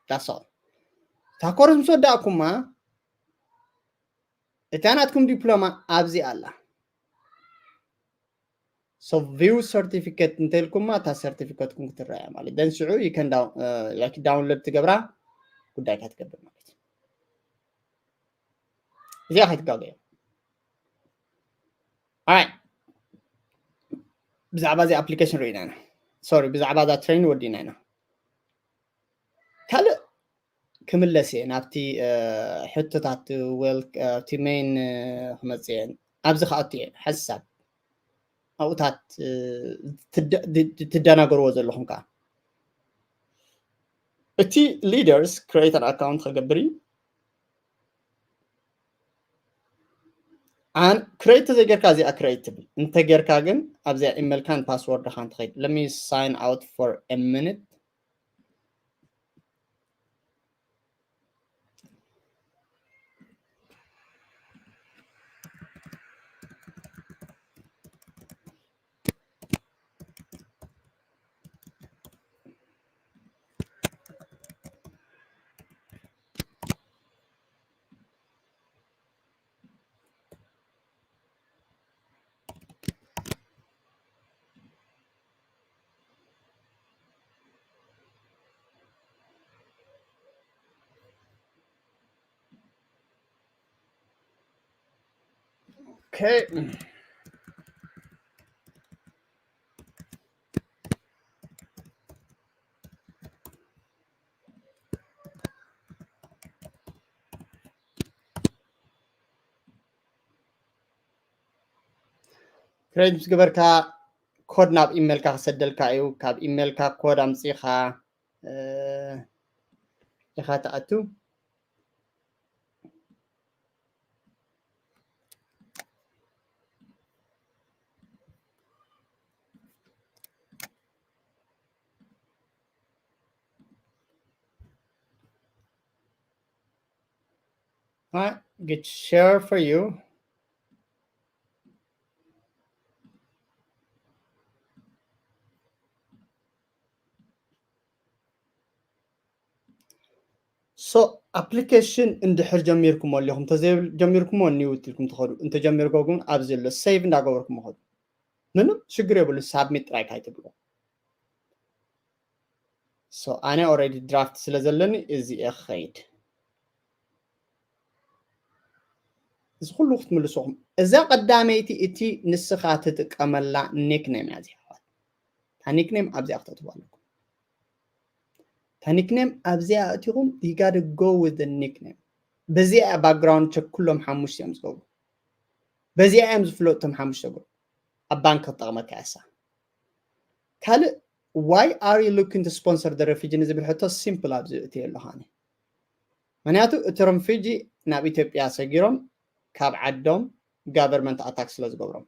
ዳስ ኦል። እታ ኮርስ ምስ ወዳእኩማ እታ ናትኩም ዲፕሎማ ኣብዚ ኣላ። So view certificate እንተልኩማ እታ ሰርቲፊኬትኩም ክትረኣያ ማለት ደን ሽዑ ይከን like download ትገብራ ጉዳይካ ትገብር ማለት እዩ። እዚኣ ከይትጋገዩ። ኣይ ብዛዕባ እዚ ኣፕሊኬሽን ርኢና ኢና። ሶሪ ብዛዕባ እዛ ትሬን ወዲና ኢና። ካልእ ክምለስ እየ ናብቲ ሕቶታት እቲ ሜይን ክመፅእ እየ። ኣብዚ ክኣቱ እየ ሓሳብ ኣብኡታት ትደናገርዎ ዘለኹም ከዓ እቲ ሊደርስ ክሬት ኣን ኣካውንት ከገብር እዩ። ኣን ክሬት ተዘይጌርካ እዚኣ ክሬት ትብል እንተጌርካ ግን ኣብዚኣ ኢሜልካን ፓስወርድኻን ትኸይድ። Let me sign out for a minute. Okay. ክሬት ምስ ገበርካ ኮድ ናብ ኢሜልካ ክሰደልካ እዩ። ካብ ኢሜልካ ኮድ ኣምጺኻ ኢኻ ትኣቱ። All right, get share for you. So application እንድሕር ጀሚርኩሞ ኣለኹም፣ እንተዘይጀሚርኩሞ ኒው ትልኩም ትኸዱ። እንተጀሚርኮ ግን ኣብዚ ኣሎ ሴቭ እንዳገበርኩሞ ኸዱ። ምንም ሽግር የብሉ። ሳብሚት ጥራይ ካይትብሎ። So ኣነ ኦልሬዲ ድራፍት ስለ ዘለኒ እዚ እየ ክኸይድ። እዚ ኩሉ ክትምልስኹም፣ እዛ ቀዳመይቲ እቲ ንስኻ ትጥቀመላ ኒክኔም እያ እዚኣ። እታ ኒክኔም ኣብዚኣ ክተእትዋ ኣለኩም። እታ ኒክኔም ኣብዚኣ ኣእቲኹም you gotta go with the nickname። በዚኣ እያ ባክግራውንድ ቸክ ኩሎም ሓሙሽተ እዮም ዝገብሩ። በዚኣ እዮም ዝፍለጡ እቶም ሓሙሽተ ግሩፕ። ኣብ ባንክ ክትጠቕመካ እያ እሳ። ካልእ why are you looking to sponsor the refugee ንዝብል ሕቶ ሲምፕል ኣብዚ እትየ ኣለኹ ኣነ። ምክንያቱ እቲ ረፊጂ ናብ ኢትዮጵያ ሰጊሮም ካብ ዓዶም ጋቨርመንት ኣታክ ስለ ዝገብሮም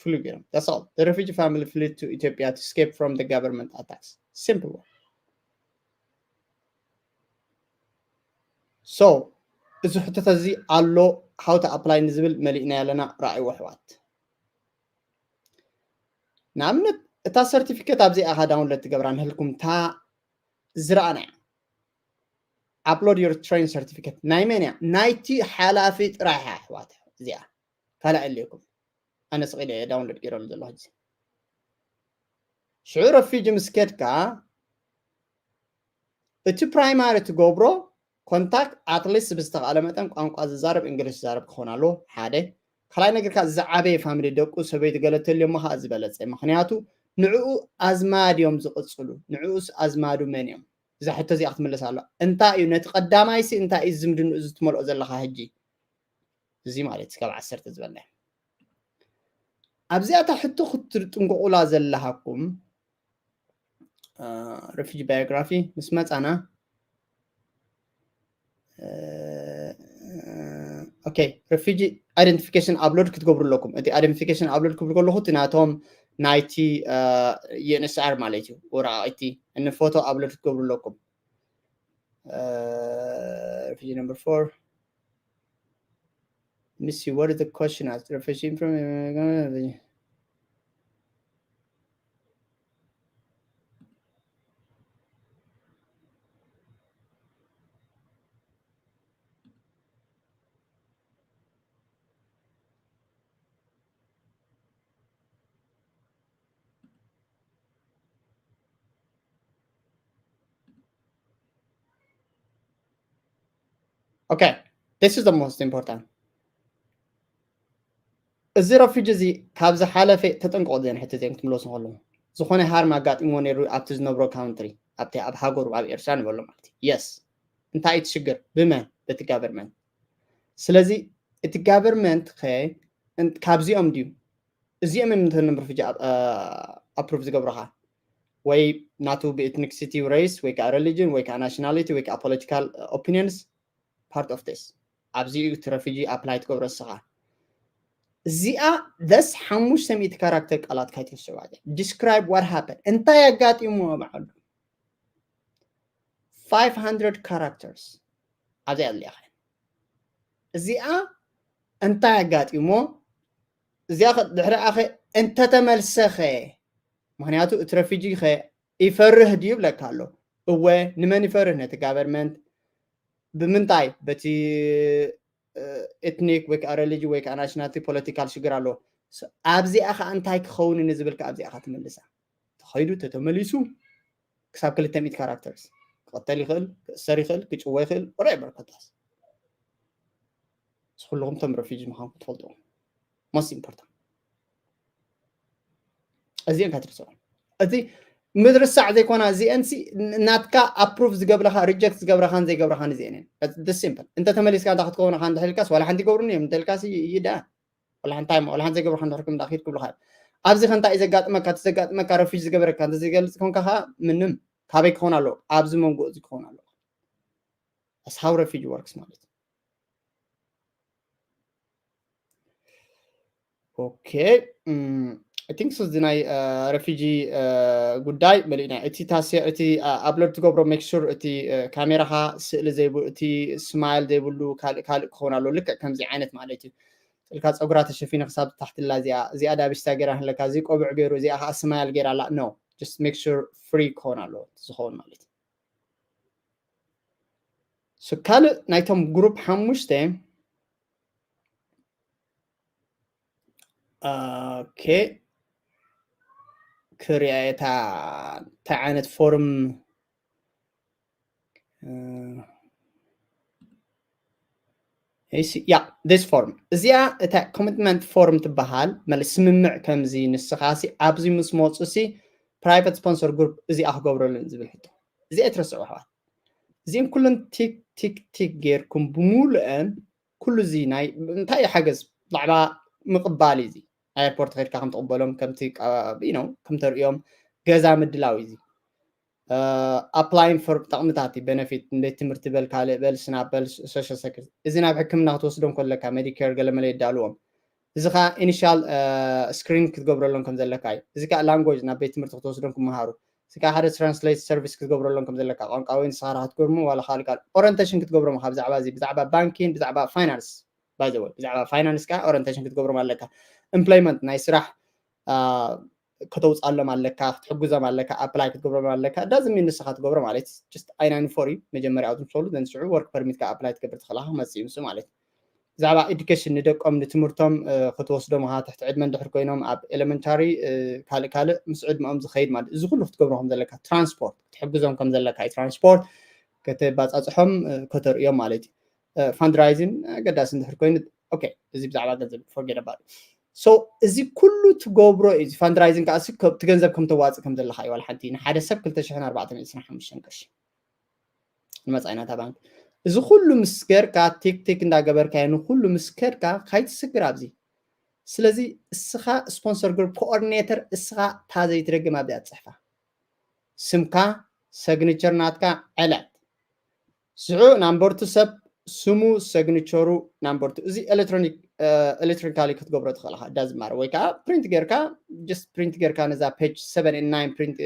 ፍሉ ገይሮም። That's all. The refugee family fled to Ethiopia to escape from the government attacks. Simple one. So እዚ ሕቶታት እዚ ኣሎ how to apply ንዝብል መሊእና ኣለና። ረኣይዎ ኣሕዋት። ንኣብነት እታ ሰርቲፊኬት ኣብዚኣ ኢኻ ዳውንሎድ ትገብራ ንህልኩም እታ ዝረኣና እያ። Upload your train certificate ናይ መን እያ? ናይቲ ሓላፊ ጥራሕ እያ ኣሕዋት። እዚኣ ካልእ የድልየኩም። ኣነ ስቕ ኢለ እየ ዳውንሎድ ገይረሉ ዘለኹ ሕጂ። ሽዑ ረፊጂ ምስ ከድካ እቲ ፕራይማሪ ትገብሮ ኮንታክት ኣትሊስት ብዝተኻእለ መጠን ቋንቋ ዝዛረብ እንግሊሽ ዝዛረብ ክኸውን ኣለዎ። ሓደ ካልኣይ ነገር ከዓ ዝዓበየ ፋሚሊ ደቁ ሰበይቲ ገለ ተልዮሞ ከዓ ዝበለፀ። ምክንያቱ ንዕኡ ኣዝማድ እዮም ዝቕፅሉ። ንዕኡስ ኣዝማዱ መን እዮም? እዛ ሕቶ እዚኣ ክትምለስ ኣለዋ። እንታይ እዩ ነቲ ቀዳማይ ሲ እንታይ እዩ ዝምድንኡ እዚ ትመልኦ ዘለኻ ሕጂ? እዚ ማለት ካብ ዓሰርተ ዝበለ ኣብዚኣ እታ ሕቶ ክትጥንቀቑላ ዘለሃኩም ረፊጂ ባዮግራፊ ምስ መፃና ኦኬ ረፊጂ ኣይደንቲፊኬሽን ኣፕሎድ ክትገብሩ ኣለኩም። እቲ ኣይደንቲፊኬሽን ኣፕሎድ ክብል ከለኹ እቲ ናቶም ናይቲ ዩኤንኤስኣር ማለት እዩ ወረቃቅቲ እኒ ፎቶ ኣፕሎድ ክትገብሩ ኣለኩም። ረፊጂ ነምበር ፎር Let me see what is the question as refugee from Okay, this is the most important. እዚ ረፊጂ እዚ ካብ ዝሓለፈ ተጠንቀቑ። ዘን ሕቶ ዘን ክትምለሱ ከለኹ ዝኾነ ሃርም ኣጋጢሞ ነይሩ ኣብቲ ዝነብሮ ካውንትሪ ኣብቲ ኣብ ሃገሩ ኣብ ኤርትራ ንበሎ ማለት እዩ። የስ እንታይ እዩ ትሽግር ብመን በቲ ጋቨርመንት። ስለዚ እቲ ጋቨርመንት ከ ካብዚኦም ድዩ እዚኦም እዮም ነቶም ረፊጂ ኣፕሩቭ ዝገብሩኻ ወይ ናቱ ብኤትኒክሲቲ ሬስ ወይ ከዓ ሬሊጅን ወይ ከዓ ናሽናሊቲ ወይ ከዓ ፖለቲካል ኦፒኒየንስ ፓርት ኦፍ ቴስ ኣብዚ እዩ እቲ ረፊጂ ኣፕላይ ትገብሮ እስኻ እዚኣ ደስ ሓሙሽተ ሚእቲ ካራክተር ቃላት ካይትርስዑ ዲስክራይብ ዋት ሃፐን እንታይ ኣጋጢሞ በዓሉ five hundred characters ኣብዚኣ ኣድልያኻ እዚኣ እንታይ ኣጋጢሞ እዚኣ ድሕሪኣ ኸ እንተተመልሰኸ ምክንያቱ እቲ ረፊጂ ኸ ይፈርህ ድዩ ይብለካ ኣሎ እወ ንመን ይፈርህ ነቲ ጋቨርመንት ብምንታይ በቲ ኤትኒክ ወይ ከዓ ሬሊጂ ወይ ከዓ ናሽናሊቲ ፖለቲካል ሽግር ኣለዎ ኣብዚኣ ከዓ እንታይ ክኸውን ንዝብል ከዓ ኣብዚኣ ከዓ ትምልሳ ተኸይዱ ተተመሊሱ ክሳብ ክልተ ሚእቲ ካራክተርስ ክቐተል ይኽእል ክእሰር ይኽእል ክጭወ ይኽእል ወደ በርከታስ ንስኹልኹም ቶም ረፊጂ ምዃንኩም ትፈልጡ most important እዚአን ካትርስዑ እቲ ምድርሳዕ ዘይኮና እዚአንሲ ናትካ ኣፕሩቭ ዝገብረኻ ሪጀክት ዝገብረኻን ዘይገብረኻን እዚአን እየን simple እንተ ተመሊስካ እንታ ክትከውን ኻ እንድሕልካስ ዋላ ሓንቲ ገብሩኒ እዮም እንተልካሲ ይዳ ወላ ሓንቲ ወላ ሓንቲ ዘይገብርካ እንድሕር ከም ዳኺድ ክብሉካ እዮም። ኣብዚ ከ እንታይ እዩ ዘጋጥመካ? እቲ ዘጋጥመካ ረፊጅ ዝገበረካ እንተዘይገልጽ ኮንካ ከዓ ምንም ካበይ ክኸውን ኣለዎ? ኣብዚ መንጎ እዚ ክኸውን ኣለዎ። That's how refugee works ማለት እዩ። ኦኬ። I think so እዚ ናይ ረፊጂ ጉዳይ መሊእና። እቲ ታሲ እቲ ኣፕሎድ ትገብሮ make sure እቲ ካሜራኻ ስእሊ ዘይብሉ፣ እቲ ስማይል ዘይብሉ ካልእ ካልእ ክኸውን ኣሎ። ልክዕ ከምዚ ዓይነት ማለት እዩ። ጥልካ ፀጉራ ተሸፊነ ክሳብ ታሕትላ እዚኣ እዚኣ ዳቢስታ ገይራ ኣለካ፣ እዚ ቆብዕ ገይሩ እዚኣ ከዓ ስማይል ገይራ ኣላ። No, just make sure ፍሪ ክኸውን ኣለዎ ዝኸውን ማለት እዩ። ካልእ ናይቶም ግሩፕ ሓሙሽተ ኦኬ ክሪያ እታ እንታይ ዓይነት ፎርም ያ this form እዚኣ እታ ኮሚትመንት ፎርም ትበሃል። ማለት ስምምዕ ከምዚ ንስኻ ሲ ኣብዚ ምስ መፁ ሲ ፕራይቨት ስፖንሰር ግሩፕ እዚኣ ክገብረሉን ዝብል ሕቶ እዚኣ ኣይትረስዑ ኣሕዋት። እዚኦም ኩለን ቲክ ቲክ ቲክ ጌርኩም ብምሉአን ኩሉ እዚ ናይ እንታይ ሓገዝ ብዛዕባ ምቕባል እዩ። እዚ ኤርፖርት ከድካ ከም ትቕበሎም ከምቲ ነው ከም ተርእዮም ገዛ ምድላው እዩ። ኣፕላይን ፎር ጠቕምታት እዩ። ቤነፊት ቤት ትምህርቲ በል ካልእ በል ስናብ በል ሶሻል ሰክሪቲ እዚ ናብ ሕክምና ክትወስዶም ከለካ ሜዲኬር ገለመለ የዳልዎም። እዚ ከዓ ኢኒሻል ስክሪን ክትገብረሎም ከም ዘለካ እዩ። እዚ ከዓ ላንጉጅ ናብ ቤት ትምህርቲ ክትወስዶም ክመሃሩ እዚ ከዓ ሓደ ትራንስሌት ሰርቪስ ክትገብረሎም ከም ዘለካ ቋንቋ ወይ ንስኻ ክትገርሙ ዋላ ካልእ ካልእ ኦሪንቴሽን ክትገብሮም ካብ ብዛዕባ እዚ ብዛዕባ ባንኪን ብዛዕባ ፋይናንስ ባይዘወ ብዛዕባ ፋይናንስ ከዓ ኦሪንቴሽን ክትገብሮም ኣለካ። ኢምፕሎይመንት ናይ ስራሕ ከተውፅኣሎም ኣለካ፣ ክትሕግዞም ኣለካ፣ ኣፕላይ ክትገብሮም ኣለካ። ዳዝን ሚን ንስኻ ትገብሮ ማለት ጅስት ኣይ ናይን ፎር እዩ መጀመርያ ኣብዚ ምሰሉ ዘንስዑ ወርክ ፐርሚት ከዓ ኣፕላይ ትገብር ትኽእላካ መፅእ እዩ ንሱ ማለት እዩ። ብዛዕባ ኤዱኬሽን ንደቆም ንትምህርቶም ክትወስዶም ኢኻ ትሕቲ ዕድመ እንድሕር ኮይኖም ኣብ ኤሌመንታሪ ካልእ ካልእ ምስ ዕድመኦም ዝኸይድ ማለት እዚ ኩሉ ክትገብሮ ከም ዘለካ ትራንስፖርት ክትሕግዞም ከም ዘለካ እዩ ትራንስፖርት ከተባፃፅሖም ከተርእዮም ማለት እዩ። ፋንድራይዝን ኣገዳሲ እንድሕር ኮይኑ ኦኬ እዚ ብዛዕባ ገንዘብ forget about so እዚ ኩሉ ትገብሮ እዩ። ፋንድራይዝን ከዓ እቲ ገንዘብ ከም ተዋፅእ ከም ዘለካ እዩ። ዋላ ሓንቲ ንሓደ ሰብ ክልተ ሽሕን ኣርባዕተ ሚእትን ዕስራን ሓሙሽተን ቅርሺ ንመፃኢናታ ባንክ እዚ ኩሉ ምስ ገርካ ቲክቲክ እንዳገበርካዮ ንኩሉ ምስ ከድካ ካይትስግር ኣብዚ። ስለዚ እስኻ ስፖንሰር ግሩፕ ኮኦርዲኔተር እስኻ እታ ዘይትደግም ኣብዚኣ ትፅሕፋ ስምካ ሰግኒቸር ናትካ ዕለት ሽዑ ናምበርቱ ሰብ ስሙ ሰግኒቸሩ ናምበርቱ እዚ ኤሌክትሮኒክ ኤሌክትሮኒካሊ ክትገብሮ ትኽእል ኢኻ። ዳዝማር ወይ ከዓ ፕሪንት ጌርካ ጀስት ፕሪንት ጌርካ ነዛ ፔጅ ሰቨን ናይን ፕሪንት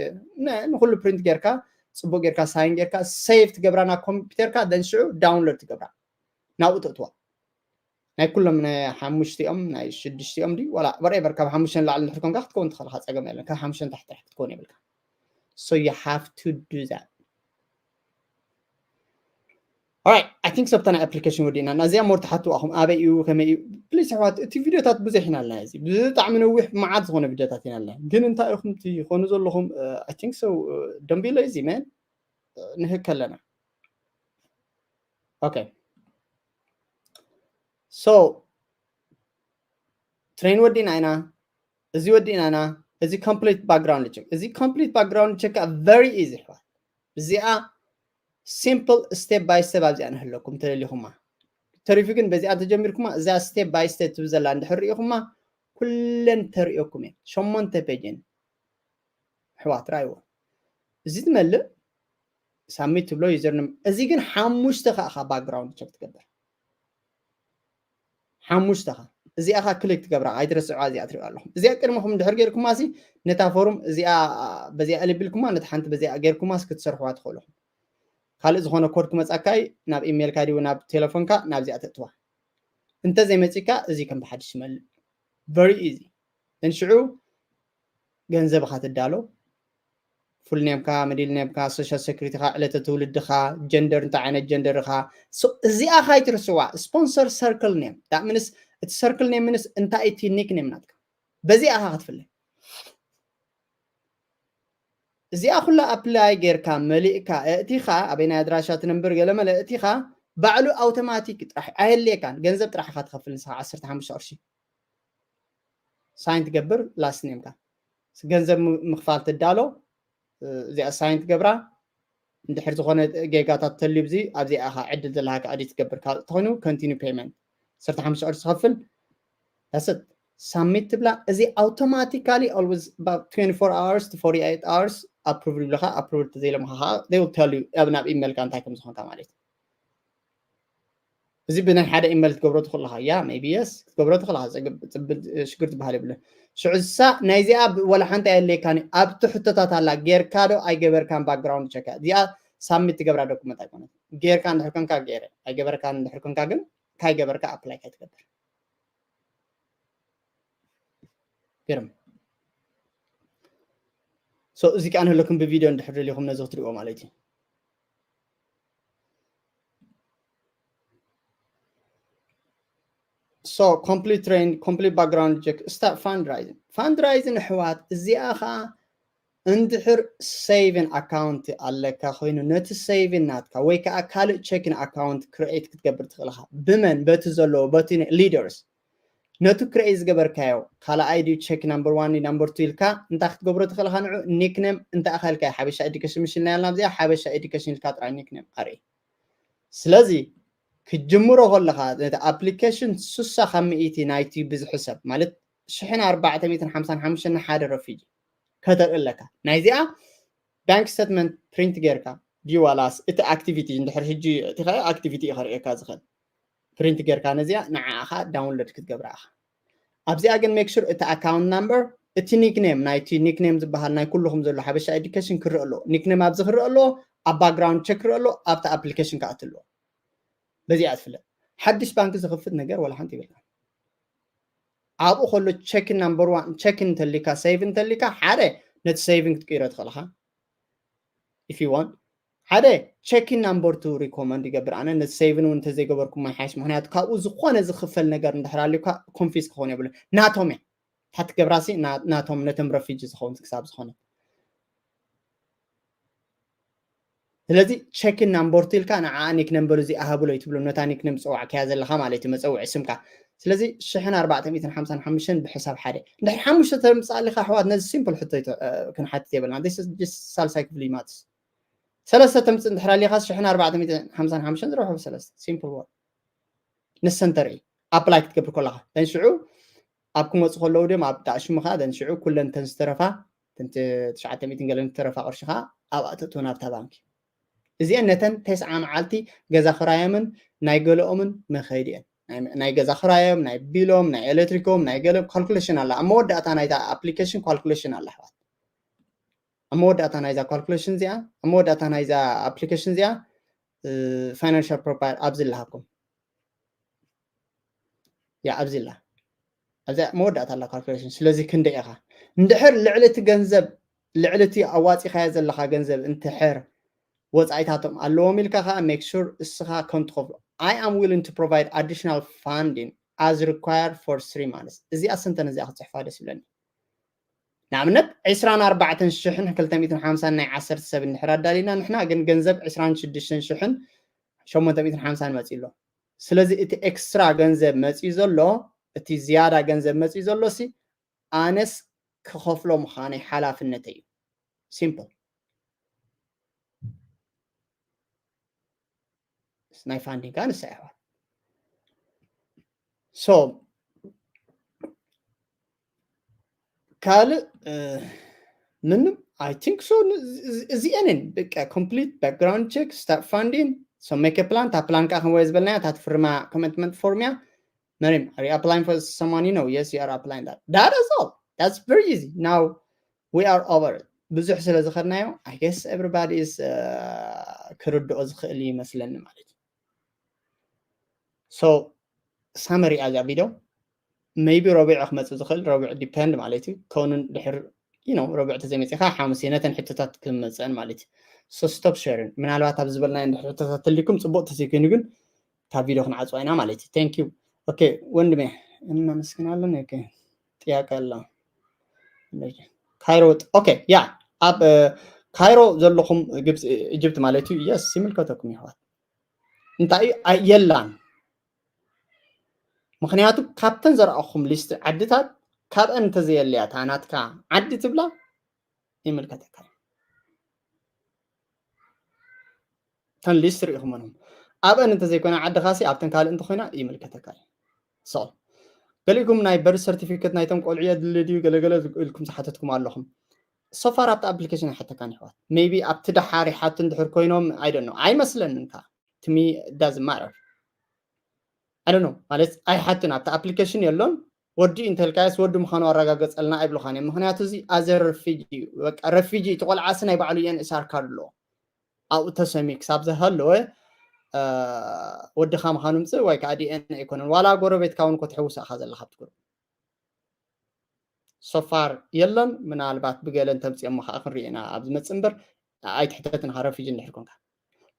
ንኩሉ ፕሪንት ጌርካ ፅቡቅ ጌርካ ሳይን ጌርካ ሴቭ ትገብራ ናብ ኮምፒውተርካ ደን ሽዑ ዳውንሎድ ትገብራ ናብኡ ተእትዋ ናይ ኩሎም ናይ ሓሙሽቲኦም ናይ ሽዱሽቲኦም ድዩ ዋላ ወሬቨር ካብ ሓሙሽተ ንላዕሊ እንድሕር ኮንካ ክትከውን ትኽእል ኢኻ ፀገም የለን ካብ ሓሙሽተ ንታሕቲ ጥራሕ ክትከውን የብልካ so you have to do that Alright, I think so ብታ ናይ ኣፕሊኬሽን ወዲእና እና እዚኣ ሞር ትሓትዋ ኣኹም ኣበይ እዩ ከመይ እዩ ፕሊስ ኣሕዋት እቲ ቪዲዮታት ብዙሕ ኢና ኣለና እዚ ብጣዕሚ ነዊሕ መዓት ዝኾነ ቪዲዮታት ኢና ኣለና ግን እንታይ ኢኹም ትኾኑ ዘለኹም I think so don't be lazy man ንህከ ኣለና okay so ትሬን ወዲእና ኢና እዚ ወዲእና ኢና እዚ complete background check እዚ complete background check very easy ኣሕዋት እዚኣ simple step by step ኣብዚኣ ንህለኩም ተደሊኹማ ተሪፉ ግን በዚኣ ተጀሚርኩማ እዛ step by step ትብል ዘላ እንድሕር ርኢኹማ ኩለን ተርእየኩም እየን ሸሞንተ ፔጅን ኣሕዋት ራይዎ እዚ ትመልእ ሳሚት ትብሎ ዩዘርንም እዚ ግን ሓሙሽተ ከዓ ባክግራውንድ ቸክ ትገብር ሓሙሽተ ኻ እዚኣ ኻ ክሊክ ትገብራ ኣይትረስዑ እዚኣ ትሪኦ ኣለኹም እዚኣ ቅድመኹም እንድሕር ጌርኩማ ሲ ነታ ፎርም እዚኣ በዚኣ ልቢልኩማ ነታ ሓንቲ በዚኣ ጌርኩማ ሲ ክትሰርሕዋ ትኽእሉ ካልእ ዝኾነ ኮድ ክመፃካይ ናብ ኢሜይልካ ድዩ ናብ ቴሌፎንካ ናብዚኣ ተእትዋ እንተ ዘይመፂካ እዚ ከም ብሓድሽ ይመልእ very easy እንሽዑ ገንዘብኻ ትዳሎ ፉል ኔምካ ሚድል ኔምካ ሶሻል ሴኩሪቲካ ዕለተ ትውልድኻ ጀንደር እንታይ ዓይነት ጀንደር ኢኻ እዚኣ ካይትርስዋ ስፖንሰር ሰርክል ኔም ዳምንስ እቲ ሰርክል ኔም ምንስ እንታይ እቲ ኒክ ኔም ናትካ በዚኣ ኢኻ ክትፍለ እዚኣ ኩላ ኣፕላይ ጌርካ መሊእካ እእቲኻ ኣበይ ናይ ኣድራሻ ትነንብር ገለመለ እእቲኻ ባዕሉ ኣውቶማቲክ ጥራሕ ኣየድልየካን ገንዘብ ጥራሕ ኢኻ ትኸፍል ንስኻ ዓሰርተ ሓሙሽተ ቅርሺ ሳይን ትገብር ላስት ኔምካ ገንዘብ ምኽፋል ትዳሎ እዚኣ ሳይን ትገብራ እንድሕር ዝኾነ ጌጋታት ተልዩ ብዚ ኣብዚኣ ኢኻ ዕድል ዘለካ ኣዲት ትገብር ካልእ ተኾይኑ ኮንቲኒ ፔመንት ዓሰርተ ሓሙሽተ ቅርሺ ትኸፍል That's it. Submit ትብላ። እዚ automatically always about twenty-four hours to forty-eight hours approve ይብለካ። Approve ተዘይለምካ ከዓ they will tell you ኣብ ናብ ኢሜልካ እንታይ ከም ዝኾንካ ማለት እዩ። እዚ ብናይ ሓደ ኢሜል ክትገብሮ ትኽእል ኢኻ። Yeah, maybe yes, ክትገብሮ ትኽእል ኢኻ። ሽግር ዝበሃል የብለን። ሽዑ እሳ ናይዚኣ ወላ ሓንቲ ኣየድልየካን እዩ። ኣብቲ ሕቶታት ኣላ። ጌርካ ዶ ኣይገበርካን? Background check እዚኣ ሳሚት ትገብራ ዶኩመንት ኣይኮነት። ጌርካ እንድሕር ኮንካ ጌረ፣ ኣይገበርካን እንድሕር ኮንካ ግን ካይገበርካ ኣፕላይ ካይትገብር። ግርም። So እዚ ከዓ ንህለኩም ብቪድዮ እንድሕር ደሊኹም ነዚ ክትሪእዎ ማለት እዩ። So complete train, complete background check, start fundraising. Fundraising ኣሕዋት እዚኣ ከዓ እንድሕር saving account ኣለካ ኮይኑ ነቲ saving ናትካ ወይ ከዓ ካልእ checking account create ክትገብር ትኽእል ኢኻ። ብመን? በቲ ዘለዎ በቲ leaders ነቲ create ዝገበርካዮ ካልኣይ ድዩ check number one number two ኢልካ እንታይ ክትገብሮ ትኽእል ኢኻ? ንዑ nickname እንታይ ኣኸልካ ሓበሻ education ምሽልና ያልና ኣብዚኣ ሓበሻ education ኢልካ ጥራይ nickname ኣርኢ። ስለዚ ክትጅምሮ ከለኻ ነቲ application ሱሳ ካብ ሚእቲ ናይቲ ብዝሒ ሰብ ማለት ሽሕን ኣርባዕተ ሚእትን ሓምሳን ሓሙሽተን ንሓደ ረፊጂ ከተርኢ ኣለካ። ናይዚኣ bank statement print ጌርካ ድዩ ዋላስ እቲ activity እንድሕር ሕጂ እቲ activity እዩ ከርእየካ ዝኽእል print ጌርካ ነዚኣ ንዓኻ download ክትገብራ ኢኻ። ኣብዚኣ ግን make sure እቲ account number እቲ nickname ናይቲ nickname ዝበሃል ናይ ኩልኹም ዘሎ ሓበሻ education ክረአ ኣለዎ። Nickname ኣብዚ ክረአ ኣለዎ፣ ኣብ background check ክረአ ኣለዎ፣ ኣብቲ application ክኣቱ ኣለዎ። በዚኣ ትፍለጥ። ሓድሽ ባንክ ዝኽፍት ነገር ወላ ሓንቲ ይብልካ። ኣብኡ ከሎ checking number one checking እንተሊካ saving እንተሊካ ሓደ ነቲ saving ክትቅይሮ ትኽእል ኢኻ። If you want ሓደ checking number two recommend ይገብር ኣነ ነቲ saving እውን እንተዘይገበርኩም ይሓይሽ። ምክንያቱ ካብኡ ዝኾነ ዝኽፈል ነገር እንድሕር ኣልዩካ confuse ክኸውን የብሉ። ናቶም እያ ታቲ ገብራሲ ናቶም ነቶም refugee ዝኸውን ክሳብ ዝኾነ ስለዚ checking number two ኢልካ ንዓ nickname በሉ እዚኣ ሃብሎ ይትብሎ ነታ nickname ዝፀዋዕካያ ዘለኻ ማለት እዩ መፀውዒ ስምካ። ስለዚ ሽሕን ኣርባዕተ ሚእትን ሓምሳን ሓሙሽተን ብሕሳብ ሓደ እንድሕር ሓሙሽተ ተምፅእ ኣሊኻ ኣሕዋት ነዚ simple ሕቶ ክንሓትት የብልና። ሳልሳይ ክፍሊ ይማትስ ሰለስተ ተምፅእ እንድሕር ኣሊኻ ሽሕን ኣርባዕተ ሚእትን ሓምሳን ሓሙሽተን ዝረብሑ ብሰለስተ simple word ንሰን ተርኢ apply ክትገብር ከለኻ then ሽዑ ኣብ ክመፁ ከለዉ ድም ኣብ ዳእሽሙ ከዓ then ሽዑ ኩለን ተን ዝተረፋ ተን ትሽዓተ ሚእትን ገለን ዝተረፋ ቅርሺ ከዓ ኣብኣ ተእትወን ኣብታ ባንኪ። እዚአን ነተን ተስዓ መዓልቲ ገዛ ክራዮምን ናይ ገለኦምን መኸይዲ እየን። ናይ ገዛ ክራዮም ናይ ቢሎም ናይ ኤሌክትሪኮም ናይ ገለ calculation ኣላ ኣብ መወዳእታ ናይታ application calculation ኣላ ኣሕዋት። ኣብ መወዳእታ ናይዛ calculation እዚኣ ኣብ መወዳእታ ናይዛ application እዚኣ financial profile ኣብዚ ኣለሃኩም። ያ ኣብዚ ኣላ ኣብዚኣ መወዳእታ ኣላ calculation። ስለዚ ክንደይ ኢኻ እንድሕር ልዕሊ እቲ ገንዘብ ልዕሊ እቲ ኣዋፂኻዮ ዘለኻ ገንዘብ እንትሕር ወፃኢታቶም ኣለዎም ኢልካ ከዓ make sure እስኻ ከም ትኸፍሎ I am willing to provide additional funding as required for three months። እዚኣ sentence እዚኣ ክፅሕፋ ደስ ይብለኒ። ንኣብነት ዕስራን ኣርባዕተን ሽሕን ክልተ ሚእትን ሓምሳን ናይ ዓሰርተ ሰብ እንድሕር ኣዳሊና ንሕና ግን ገንዘብ ዕስራን ሽዱሽተን ሽሕን ሸሞንተ ሚእትን ሓምሳን መፂኡ ኣሎ። ስለዚ እቲ extra ገንዘብ መፂኡ ዘሎ እቲ ዝያዳ ገንዘብ መፂኡ ዘሎ ሲ ኣነስ ክኸፍሎ ምዃነይ ሓላፍነተይ እዩ። Simple። ናይ funding ከዓ ንሳ ኣሕዋት so ካልእ ምንም I think so። እዚአንን በቃ complete background check start funding so make a plan እታ plan ከዓ ከምወየ ዝበልናያ እታ ትፍርማ commitment form እያ። መሪም are you applying for someone you know? Yes, you are applying that. That is all. That's very easy. Now we are over it. ብዙሕ ስለ ዝኸድናዮ I guess everybody is ክርድኦ ዝኽእል ይመስለኒ ማለት እዩ። So summary እያ እዚኣ ቪድዮ maybe ረቡዕ ክመፅእ ዝኽእል ረቡዕ depend ማለት እዩ። ከውንን ድሕር you know ረቡዕ ተዘይመፂኻ ሓሙስ ነተን ሕቶታት ክመፀን ማለት እዩ። So stop sharing ምናልባት ኣብ ዝበልና እንድሕር ሕቶታት ተሊኩም ፅቡቅ ተዘይኮይኑ ግን ካብ ቪድዮ ክንዓፅዋ ኢና ማለት እዩ። Thank you። Okay ወንድሜ እናመስግናለን። Okay ጥያቄ ኣሎ ካይሮ okay yeah ኣብ ካይሮ ዘለኹም ግብፂ ኢጅፕት ማለት እዩ። Yes ይምልከተኩም ይሕዋት እንታይ የላን ምክንያቱ ካብተን ዘርኣኹም list ዓድታት ካብአን እንተዘየለያ እታ ናትካ ዓዲ ትብላ ይምልከተካ እዩ። እተን list ርኢኹመን ኣብአን እንተዘይኮይና ዓድኻሲ ኣብተን ካልእ እንተኮይና ይምልከተካ እዩ። So ገሊእኩም ናይ በርዝ ሰርቲፊኬት ናይቶም ቆልዑ የድሊ ድዩ ገለገለ ኢልኩም ዝሓተትኩም ኣለኹም። ሶፋር ኣብቲ ኣፕሊኬሽን ኣይሓተካን ይሕዋት። ሜቢ ኣብቲ ደሓር ይሓቱ እንድሕር ኮይኖም ኣይደኖ ኣይመስለንን። ካ ትሚ ዳዝ ማረር ኣይደኖ ማለት ኣይሓቱን። ኣብቲ ኣፕሊኬሽን የሎን። ወዲ እንተልካየስ ወዲ ምዃኑ ኣረጋገጸልና ኣይብሉኻን እዮም። ምክንያቱ እዚ ኣዘ ረፊጂ እዩ። በቃ ረፊጂ እቲ ቆልዓሲ ናይ ባዕሉ የንእሳር ካርድ ኣለዎ። ኣብኡ ተሰሚ ክሳብ ዝሃለወ ወድኻ ምዃኑ ምፅእ ወይ ከዓ ዲኤንኤ ኣይኮነን። ዋላ ጎረቤትካ እውን ኮትሕውስ ኢኻ ዘለካ ኣብቲ ግሩፕ። ሶፋር የለን። ምናልባት ብገለ እንተምፅኦሞ ከዓ ክንሪኦ ኢና ኣብ ዝመፅእ እምበር ኣይትሕተትን ኢኻ ረፊጂ እንድሕር ኮንካ።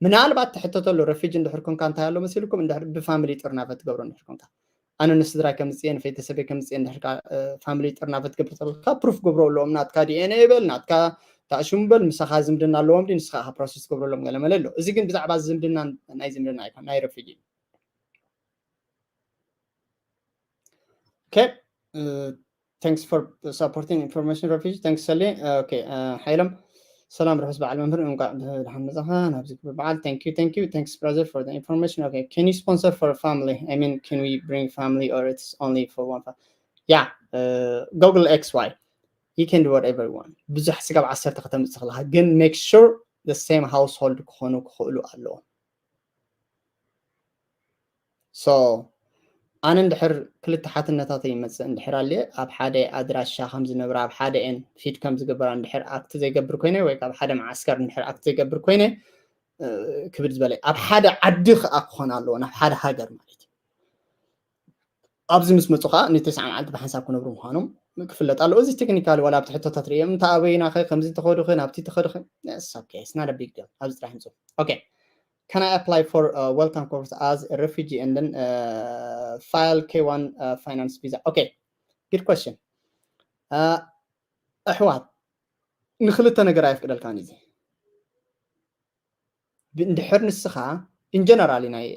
ምናልባት ትሕተተሉ ረፊጂ እንድሕር ኮንካ እንታይ ኣሎ መሲልኩም እንድሕር ብፋሚሊ ጥርናፈ ትገብሮ እንድሕር ኮንካ ኣነ ንስድራይ ከምፅየ ንቤተሰበይ ከምፅየ እንድሕር ፋሚሊ ጥርናፈ ትገብር ተለካ ፕሩፍ ገብሮ ኣለዎም ናትካ ዲኤንኤ ይበል ናትካ ታእሽሙ በል ምሳኻ ዝምድና ኣለዎም ድዩ ንስኻ ኢኻ ፕሮሰስ ትገብረሎም ገለመለ ኣሎ። እዚ ግን ብዛዕባ ዝምድና ናይ ዝምድና ኣይኮን ናይ ረፊጂ። Okay. Thanks for supporting information refugee. Thanks ሰሌ። Okay. ሓይሎም ሰላም ርሑስ በዓል መምህር እንኳዕ ብደሓን መጻኻ ናብዚ ክብር በዓል። Thank you, thank you, thanks brother for the information. Okay, can you sponsor for family? I mean, can we bring family or it's only for one family? Yeah. Google X Y. You can do whatever you want. ብዙሕ ስጋብ ዓሰርተ ከተምፅእ ከለካ ግን make sure the same household ክኾኑ ክኽእሉ ኣለዎም። So ኣነ እንድሕር ክልተ ሓትነታት ይመፅእ እንድሕር ኣለ ኣብ ሓደ ኣድራሻ ከም ዝነብራ ኣብ ሓደ ኤን ፊድ ከም ዝግበራ እንድሕር ኣክት ዘይገብር ኮይነ ወይ ኣብ ሓደ መዓስከር እንድሕር ኣክት ዘይገብር ኮይነ ክብድ ዝበለ ኣብ ሓደ ዓዲ ከዓ ክኾን ኣለዎ ናብ ሓደ ሃገር ማለት እዩ። ኣብዚ ምስ መፁ ከዓ ንተስዓ መዓልቲ ብሓንሳብ ክነብሩ ምዃኖም ክፍለጥ ኣለዎ። እዚ ቴክኒካል ዋላ ኣብቲ ሕቶታት ርእዮም እንተ ኣበይናኸ ከምዚ ተኸዱኸ ናብቲ ተኸዱኸ ሳብኬ ስናደ ቢግ ዲል ኣብዚ ጥራሕ ምፁ። Okay. Can I apply for a welcome course as a refugee and then uh, file K one uh, finance visa? Okay, good question. Uh, ኣሕዋት ንክልተ ነገር ኣየፍቅደልካን እዚ እንድሕር ንስኻ ኢንጀነራሊ ናይ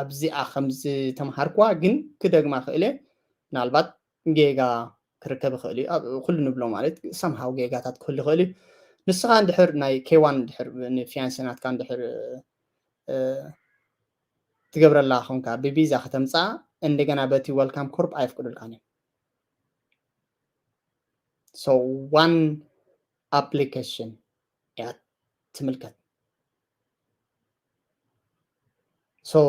ኣብዚኣ ከምዝተምሃርኩዋ ግን ክደግማ ክእለ ምናልባት ጌጋ ክርከብ ይኽእል እዩ። ኩሉ ንብሎ ማለት ሰምሃው ጌጋታት ክህሉ ይኽእል እዩ። ንስኻ እንድሕር ናይ ኬዋን እንድሕር ንፊያንሰ ናትካ እንድሕር ትገብረላ ኾንካ ብቪዛ ከተምፃ እንደገና በቲ ወልካም ኮርፕ ኣይፍቅዱልካን እዮም። So one application እያ ትምልከት። So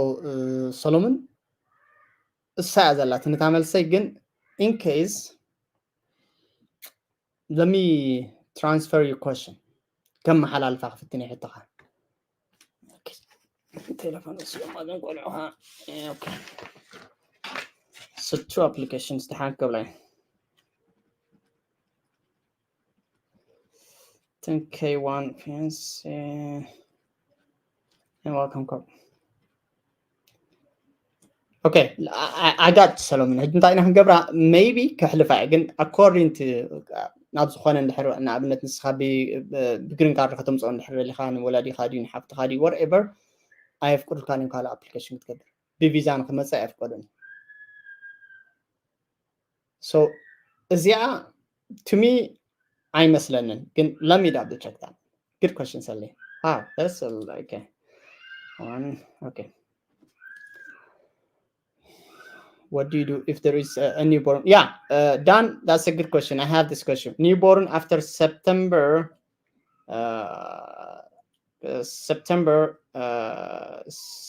ሰሎምን እሳ እያ ዘላትኒ እታ መልሰይ ግን in case let me transfer your question ከመሓላልፋ ክፍትን እየ ሕቶኻ። ቴሌፎን ስማ ግን ቆልዑኻ ስቱ applications ድሓን ክብላ Thank K one fans uh, and welcome call. Okay, I, I got ሰሎምን ሕጂ እንታይ ኢና ክንገብራ maybe ከሕልፋ እየ ግን according to ናብ ዝኾነ እንድሕር ንኣብነት ንስኻ ብግሪን ካርድ ከተምፅኦ እንድሕር ደሊኻ ንወላዲኻ ድዩ ንሓፍትኻ ድዩ whatever ኣየፍቅዱልካን እዮም ካልእ ኣፕሊኬሽን ክትገብር ብቪዛ ንክመፅእ ኣየፍቀዱን። So እዚኣ to me ኣይመስለንን ግን let me double check that. Good question ሰሌ። Ah, that's a, okay. One, okay. What do you do if there is a, a newborn? Yeah, uh, Dan, that's a good question. I have this question. Newborn after September, uh, uh, September uh,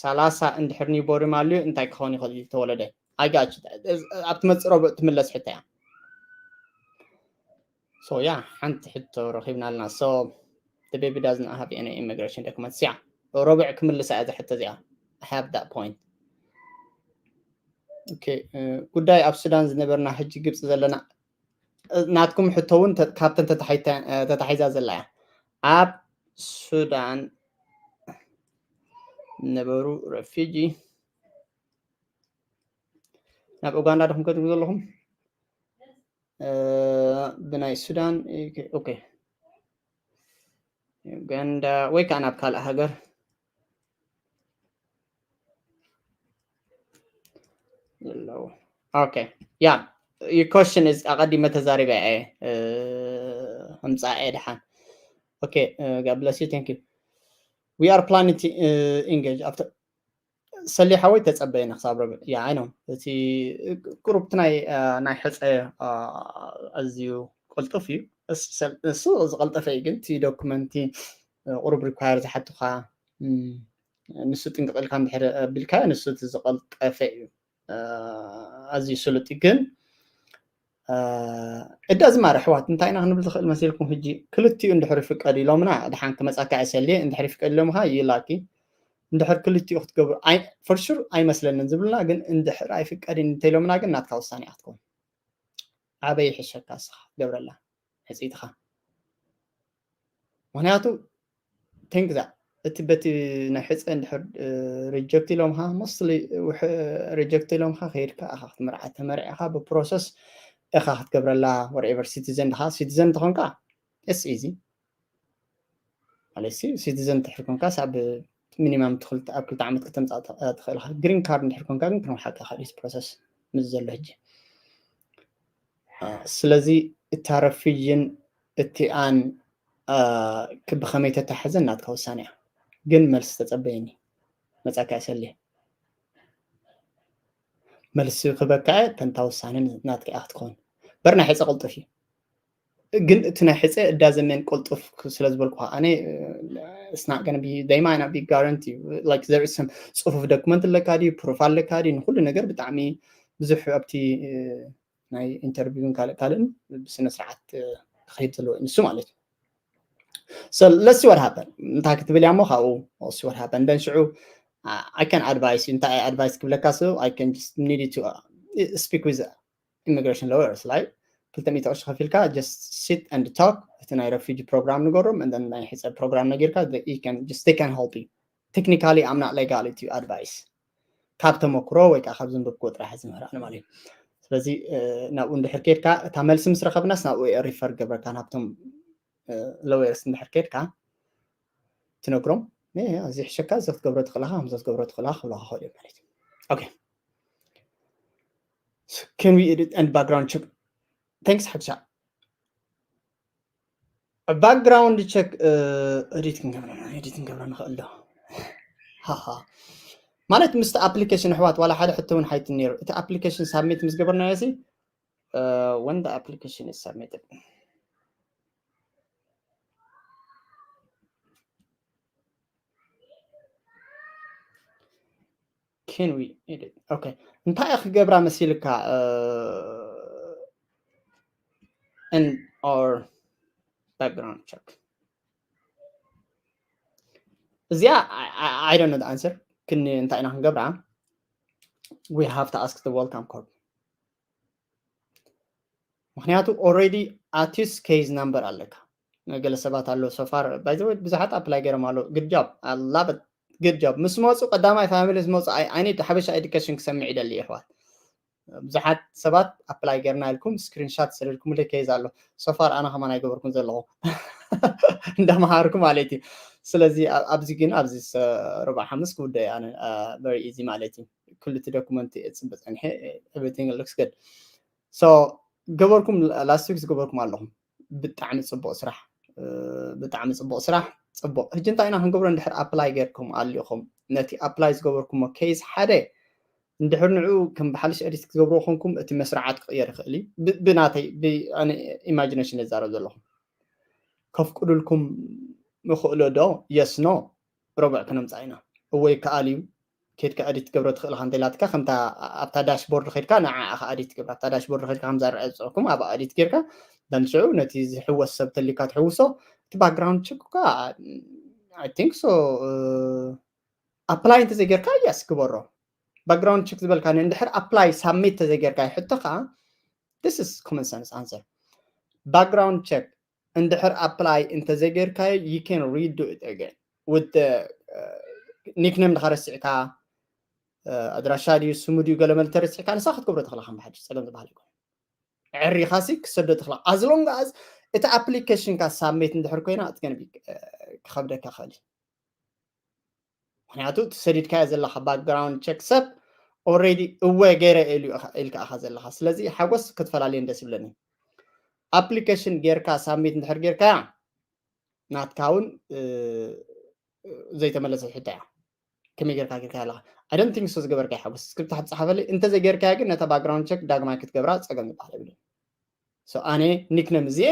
ሰላሳ እንድሕር newborn ኣልዩ እንታይ ክኸውን ይኽእል ዝተወለደ? I got you. ኣብቲ መፅእ ረቡዕ ትምለስ ሕቶ እያ። So yeah ሓንቲ ሕቶ ረኺብና ኣለና። So the baby doesn't have any immigration documents. Yeah ረቡዕ ክምልሳ እያ እዛ ሕቶ እዚኣ። I have that point. Okay ጉዳይ ኣብ ሱዳን ዝነበርና ሕጂ ግብፂ ዘለና ናትኩም ሕቶ እውን ካብተን ተታሒዛ ዘላ እያ። ኣብ ሱዳን ነበሩ ረፊጂ ናብ ኡጋንዳ ድኹም ከድጉ ዘለኹም ብናይ ሱዳን okay ኡጋንዳ ወይ ከዓ ናብ ካልእ ሃገር ዘለዉ okay yeah your question is ኣቐዲመ ተዛሪበ እየ ከምፃ እየ ድሓን okay God bless you thank you we are planning to uh, engage after ሰሊ ሓወይ ተጸበየና ክሳብ ረብዕ። ያ፣ I know። እቲ ቁሩብ እቲ ናይ፣ እ፣ ናይ ሕጸ፣ እ፣ ኣዝዩ ቅልጡፍ እዩ። እስ-፣ ሰል-፣ እሱ ዝቐልጠፈ እዩ፣ ግን እቲ ዶክመንቲ፣ እ፣ ቁሩብ ሪኳየር ዝሓቱኻ፣ እም፣ ንሱ ጥንቅቕ ኢልካ እንድሕር ኣቢልካዮ፣ ንሱ እቲ ዝቐልጠፈ እዩ። እ፣ ኣዝዩ ስሉጥ እዩ። ግን፣ እ፣ እዳ ዝማር ኣሕዋት፣ እንታይ ኢና ክንብል ዝኽእል መሲልኩም? ሕጂ ክልቲኡ እንድሕር ይፍቀድ ኢሎምና፣ ድሓን ክመጻካ እየ ሰልየ፣ እንድሕር ይፍቀድ ኢሎምኻ፣ you lucky። እንድሕር ክልቲኡ ክትገብሩ፣ ኣይ-፣ for sure ኣይመስለንን ዝብሉና፣ ግን እንድሕር ኣይፍቀድን እንተኢሎምና ግን ናትካ ውሳኔ እያ ክትከውን። ኣበይ ይሕሸካ ንስኻ ክትገብረላ ሕጽይትኻ? ምኽንያቱ፣ think that፣ እቲ በቲ ናይ ሕጸ እንድሕር፣ እ፣ ሪጀክት ኢሎምኻ፣ mostly ውሕ-፣ ሪጀክት ኢሎምኻ፣ ከይድካ ኢኻ ክትምርዓ፣ ተመርዒኻ ብፕሮሰስ ኢኻ ክትገብረላ፣ whatever፣ ሲቲዘን ድኻ፣ ሲቲዘን እንተኾንካ፣ it's easy። ማለት ሲ-፣ ሲቲዘን እንድሕር ኮንካ፣ ሳብ ሚኒማም ትኽልተ-፣ ኣብ ክልተ ዓመት ከተምጻእ ት-፣ ትኽእል ኢኻ። ግሪን ካርድ እንድሕር ኮንካ ግን፣ ክንውሓካ ካልእ ፕሮሰስ ምስ ዘሎ ሕጂ። አ፣ ስለዚ እታ ረፊጅን እቲኣን፣ አ፣ ክ-፣ ብኸመይ ተታሕዘን ናትካ ውሳኔ እያ። ግን መልሲ ተጸበየኒ። መጻካ እየ ሰልየ። መልሲ ክበካ እየ፣ ተንታ ውሳኔ ናትካ እያ ክትከውን። በር ናይ ሕጸ ቅልጡፍ እዩ። ግን እቲ ናይ ሕጸ እዳ ዘመን ቅልጡፍ ክ-፣ ስለ ዝበልኩ ኣነ፣ እ፣ it's not gonna be, they might not be guarantee, like, there is some ጽፉፍ ዶክመንት ኣለካ ድዩ፣ ፕሩፍ ኣለካ ድዩ፣ ንኹሉ ነገር ብጣዕሚ ብዙሕ ኣብቲ፣ እ፣ ናይ ኢንተርቪውን ካልእ ካልእን ብስነ ስርዓት፣ እ፣ ክኸይድ ዘለዎ እዩ ንሱ ማለት እዩ። So let's see what happen። እንታይ ክትብል እያ እሞ ካብኡ፣ let's see what happen። Then ሽዑ፣ አ፣ I can advise you። እንታይ ኣድቫይስ ክብለካ፣ so I can just need you to, uh, speak with immigration lawyers፣ like፣ ክልተ ሚእቲ ቅርሺ ከፊልካ፣ just sit and talk፣ እቲ ናይ ረፊጂ ፕሮግራም ንገሮም፣ and then ናይ ሕጸ ፕሮግራም ነጊርካ፣ they can just, they can help you። Technically, I'm not legal to advise። ካብ ተመክሮ ወይ ከዓ ካብ ዘንበብክዎ ጥራሕ ዝምህር ኣነ ማለት እዩ። ስለዚ፣ እ፣ ናብኡ እንድሕር ከድካ፣ እታ መልሲ ምስ ረኸብናስ ናብኡ እየ ሪፈር ገብረካ፣ ናብቶም፣ እ፣ ሎየርስ እንድሕር ከድካ ትነግሮም፣ "እ፣ እዚ ሕሸካ፣ እዚ ክትገብሮ ትኽእልኻ፣ ከምዚ ክትገብሮ ትኽእልኻ" ክብለኻ ይኽእሉ እዮም ማለት እዩ። ኦኬ። So, can we edit and background check? Thanks ሓቅሻ። ባክግራውንድ ቸክ፣ እ፣ ኤዲት ክንገብሮ፣ ኤዲት ክንገብሮ ንኽእል ዶ? ሃሃ። ማለት ምስቲ ኣፕሊኬሽን ኣሕዋት ዋላ ሓደ ሕቶ እውን ሓይትን ነይሩ። እቲ ኣፕሊኬሽን ሳብሚት ምስ ገበርናዮ ሲ፣ እ፣ when the application is submitted። Can we edit? ኦኬ። እንታይ እየ ክገብራ መሲልካ? እ፣ in our background check። እዚኣ፣ I, I, I don't know the answer። ክን-፣ እንታይ ኢና ክንገብራ? We have to ask the welcome call። ምኽንያቱ already ኣትዩስ ኬዝ ናምበር ኣለካ። ገለ ሰባት ኣለዉ፣ so far፣ by the way፣ ብዙሓት ኣፕላይ ገይሮም ኣለዉ። Good job። I love it። Good job። ምስ መጹ፣ ቀዳማይ ፋሚሊ ምስ መጹ፣ I, I need ሓበሻ ኤዱኬሽን ክሰምዕ ይደሊ፣ የሕዋት። ብዙሓት ሰባት ኣፕላይ ገይርና ኢልኩም ስክሪንሻት ሰደድኩምለይ ኬዝ ኣሎ። So far ኣነ ከማን ኣይገበርኩን ዘለኹ። እንዳመሃርኩ ማለት እዩ። ስለዚ ኣ-፣ ኣብዚ ግን፣ ኣብዚ ስ-፣ ርብዓ ሓሙስ ክውደእ ኣነ፣ አ፣ very easy ማለት እዩ። ኩሉ እቲ ዶኩመንት እየ ጽበ ጸኒሐ፣ everything looks good። So፣ ገበርኩም፣ ላስት ዊክ ዝገበርኩም ኣለኹም። ብጣዕሚ ጽቡቕ ስራሕ፣ እ፣ ብጣዕሚ ጽቡቕ ስራሕ፣ ጽቡቕ። ሕጂ እንታይ ኢና ክንገብሮ? እንድሕር ኣፕላይ ጌርኩም ኣሊኹም፣ ነቲ ኣፕላይ ዝገበርኩሞ ኬዝ ሓደ፣ እንድሕር ንዕኡ ከም ብሓድሽ ኤዲት ክትገብርዎ ኮንኩም፣ እቲ መስርዓት ክቕየር ይኽእል እዩ። ብ-፣ ብናተይ፣ ብ-፣ ኣነ ኢማጂኔሽን እዛረብ ዘለኹ። ከፍቅዱልኩም ይኽእሉ ዶ? የስ፣ ኖ፣ ረቡዕ ክነምጽኣ ኢና። እወ ይከኣል እዩ። ኬድካ ኤዲት ትገብሮ ትኽእል ኢኻ እንተኢላትካ፣ ከምታ ኣብታ ዳሽቦርድ ኸይድካ ንዓኣ ኸኣ ኤዲት ትገብራ። ኣብታ ዳሽቦርድ ኸይድካ ከምዛ ርኣያ ዝጸኹም ኣብኣ ኤዲት ጌርካ፣ ደን ሽዑ ነቲ ዝሕወስ ሰብ ተሊካ ትሕውሶ። እቲ ባክግራውንድ ቸክ እኳ፣ I think so፣ እ፣ ኣፕላይ እንተዘይጌርካ፣ የስ፣ ግበሮ። ባክግራውንድ ቸክ ዝበልካኒ እንድሕር ኣፕላይ ሳብሚት ተዘይጌርካ ሕቶኻ፣ this is common sense answer። ባክግራውንድ ቸክ እንድሕር ኣፕላይ እንተዘይጌርካዮ፣ you can redo it again with the, uh, ኒክኔም ድኻ ረሲዕካ፣ እ፣ ኣድራሻ ድዩ ስሙ ድዩ ገለመለ ተረሲዕካ፣ ንሳ ክትገብሮ ትኽእላ ከም ብሓድሽ ጸገም ዝበሃል ኣይኮነን። ዕሪኻሲ ክሰዶ ትኽእላ። As long as እቲ ኣፕሊኬሽንካ ሳብሚት እንድሕር ኮይና፣ it's gonna be፣ እ፣ ክኸብደካ ይኽእል እዩ። ምኽንያቱ እቲ ሰዲድካዮ ዘለኻ ባክግራውንድ ቸክ ሰብ ኦልሬዲ እወ ገይረ ኢሉ ኢኻ፣ ኢልካ ኢኻ ዘለኻ። ስለዚ ሓጎስ ክትፈላልየን ደስ ይብለኒ። ኣፕሊኬሽን ጌርካ ሳብሚት እንድሕር ጌርካያ ናትካ እውን፣ እ፣ ዘይተመለሰት ሕቶ እያ። ከመይ ጌርካ ጌርካ ኣለኻ? I don't think so ዝገበርካዮ ሓጎስ። ስክሪፕት ሓትፅሓፈለይ፣ እንተዘይገይርካዮ ግን ነታ background check ዳግማይ ክትገብራ ፀገም ይበሃል የብሉን። So ኣነ ኒክነም እዚየ፣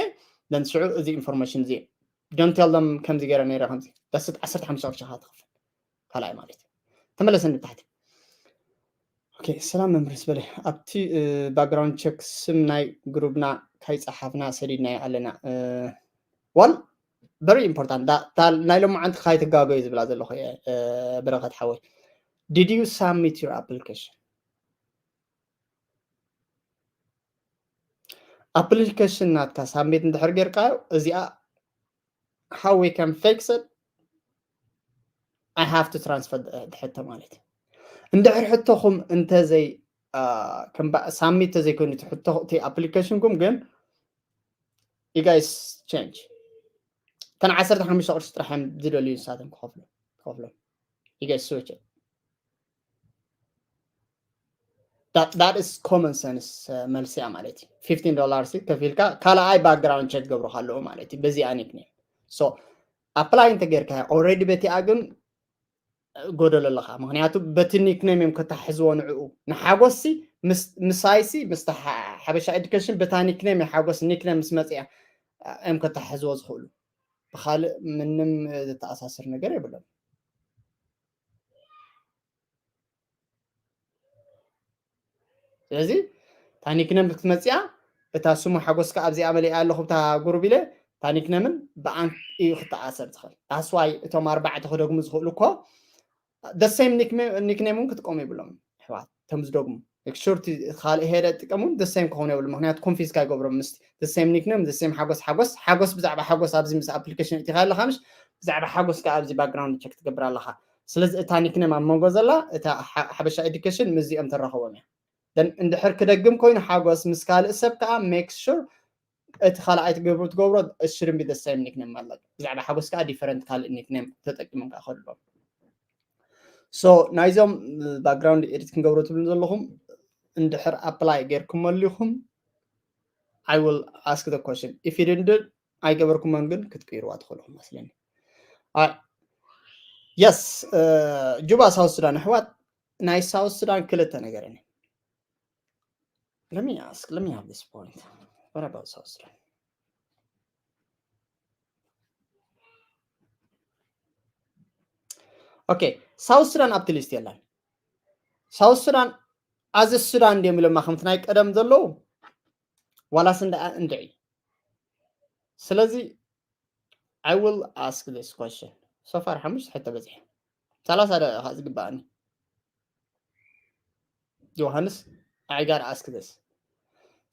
then ሽዑ እዚ ኢንፎርሜሽን እዚየ። Don't tell them ከምዚ ገይረ ነይረ ከምዚ። ዳስት ዓሰርተ ሓሙሽተ ቅርሺ ኢኻ ትኸፍል። ካልኣይ ማለት እዩ። ተመለሰ ንታሕቲ። ኦኬ፣ ሰላም መምህር ስበለ። ኣብቲ ባክግራውንድ ቸክ ስም ናይ ግሩብና ካይፀሓፍና ሰዲድናዮ ኣለና። ዋል very important። ናይ ሎማዓንቲ ካይትጋገዩ ዝብላ ዘለኹ እየ። በረኸት ሓወይ፣ did you submit your application? ኣፕሊኬሽን ናትካ ሳብሚት እንድሕር ጌርካዮ፣ እዚኣ how we can fix it, I have to transfer the ሕቶ ማለት እዩ። እንድሕር ሕቶኹም እንተዘይ ሳብሚት ተዘይኮይኑ እቲ ኣፕሊኬሽንኩም ግን you guys change። እተን ዓሰርተ ሓሙሽተ ቅርሺ ጥራሕ እዮም ዝደልዩ ንሳቶም ክኸፍሉ ክኸፍሎም። You guys switch it. That, that is common sense መልሲ እያ ማለት እዩ። fifteen dollars ከፊልካ ካልኣይ ባክግራውንድ ቸክ ገብሩካ ኣለዉ ማለት እዩ። በዚኣ ኒክኔም so ኣፕላይ እንተጌርካ already በቲኣ ግን ጎደሎ ኣለኻ። ምክንያቱ በቲ ኒክኔም እዮም ከተሓሕዝዎ ንዕኡ። ንሓጎስሲ ምሳይሲ ምስ ሓበሻ ኤዱኬሽን በታ ኒክኔም ሓጎስ ኒክኔም ምስ መፅያ እዮም ከተሓሕዝዎ ዝኽእሉ። ብካልእ ምንም ዝተኣሳስር ነገር የብሎም። ስለዚ እታ ኒክነም ክትመፅያ እታ ስሙ ሓጎስካ ኣብዚኣ መሊኣ ኣለኹ ብታ ጉሩብ ኢለ እታ ኒክነምን ብኣን እዩ ክተኣሰር ዝኽእል። ዳስዋይ እቶም ኣርባዕተ ክደግሙ ዝኽእሉ እኮ ደሴም ኒክኔም እውን ክጥቀሙ ይብሎም ኣሕዋት። እቶም ዝደግሙ ሹርቲ ካልእ ሄደ ጥቀሙ ደሴም ክኾኑ የብሉ። ምክንያቱ ኮንፊዝ ካይገብሮም ምስ ደሴም ኒክነም ደሴም ሓጎስ ሓጎስ ሓጎስ ብዛዕባ ሓጎስ ኣብዚ ምስ ኣፕሊኬሽን እቲካ ኣለካ ምሽ ብዛዕባ ሓጎስ ከዓ ኣብዚ ባክግራውንድ ቸክ ትገብር ኣለካ። ስለዚ እታ ኒክነም ኣብ መንጎ ዘላ እታ ሓበሻ ኤዱኬሽን ምስዚኦም ተራኸቦም እያ። እንድሕር ክደግም ኮይኑ ሓጎስ ምስ ካልእ ሰብ ከዓ ሜክ ሹር እቲ ካልኣይ ትገብሩ ትገብሮ ሽርን ቢ ደሳይም ኒክነም ማለት ብዛዕባ ሓጎስ ከዓ ዲፈረንት ካልእ ኒክነም ተጠቂሞም ከዓ ከድሎም። So ናይዞም ባክግራውንድ ኤዲት ክንገብሮ ትብሉ ዘለኹም እንድሕር ኣፕላይ ጌርኩም መሊኹም I will ask the question. If you didn't do it, ኣይገበርኩሞን ግን ክትቅይርዋ ትኽእሉ መስለኒ። የስ ጁባ ሳውት ሱዳን ኣሕዋት ናይ ሳውት ሱዳን ክልተ ነገር እኔ let me ask let me have this point. What about South Sudan? Okay, ሳውት ሱዳን ኣብቲ ሊስት የለን። ሳውት ሱዳን ኣዚ ሱዳን እንዲዮም ኢሎማ ከምቲ ናይ ቀደም ዘለዉ ዋላስ እንድዒ። ስለዚ I will ask this question. So far ሓሙሽተ ሕቶ በፂሐ ሰላሳ ደቂቃ ዝግባኣኒ። ዮሃንስ I gotta ask this.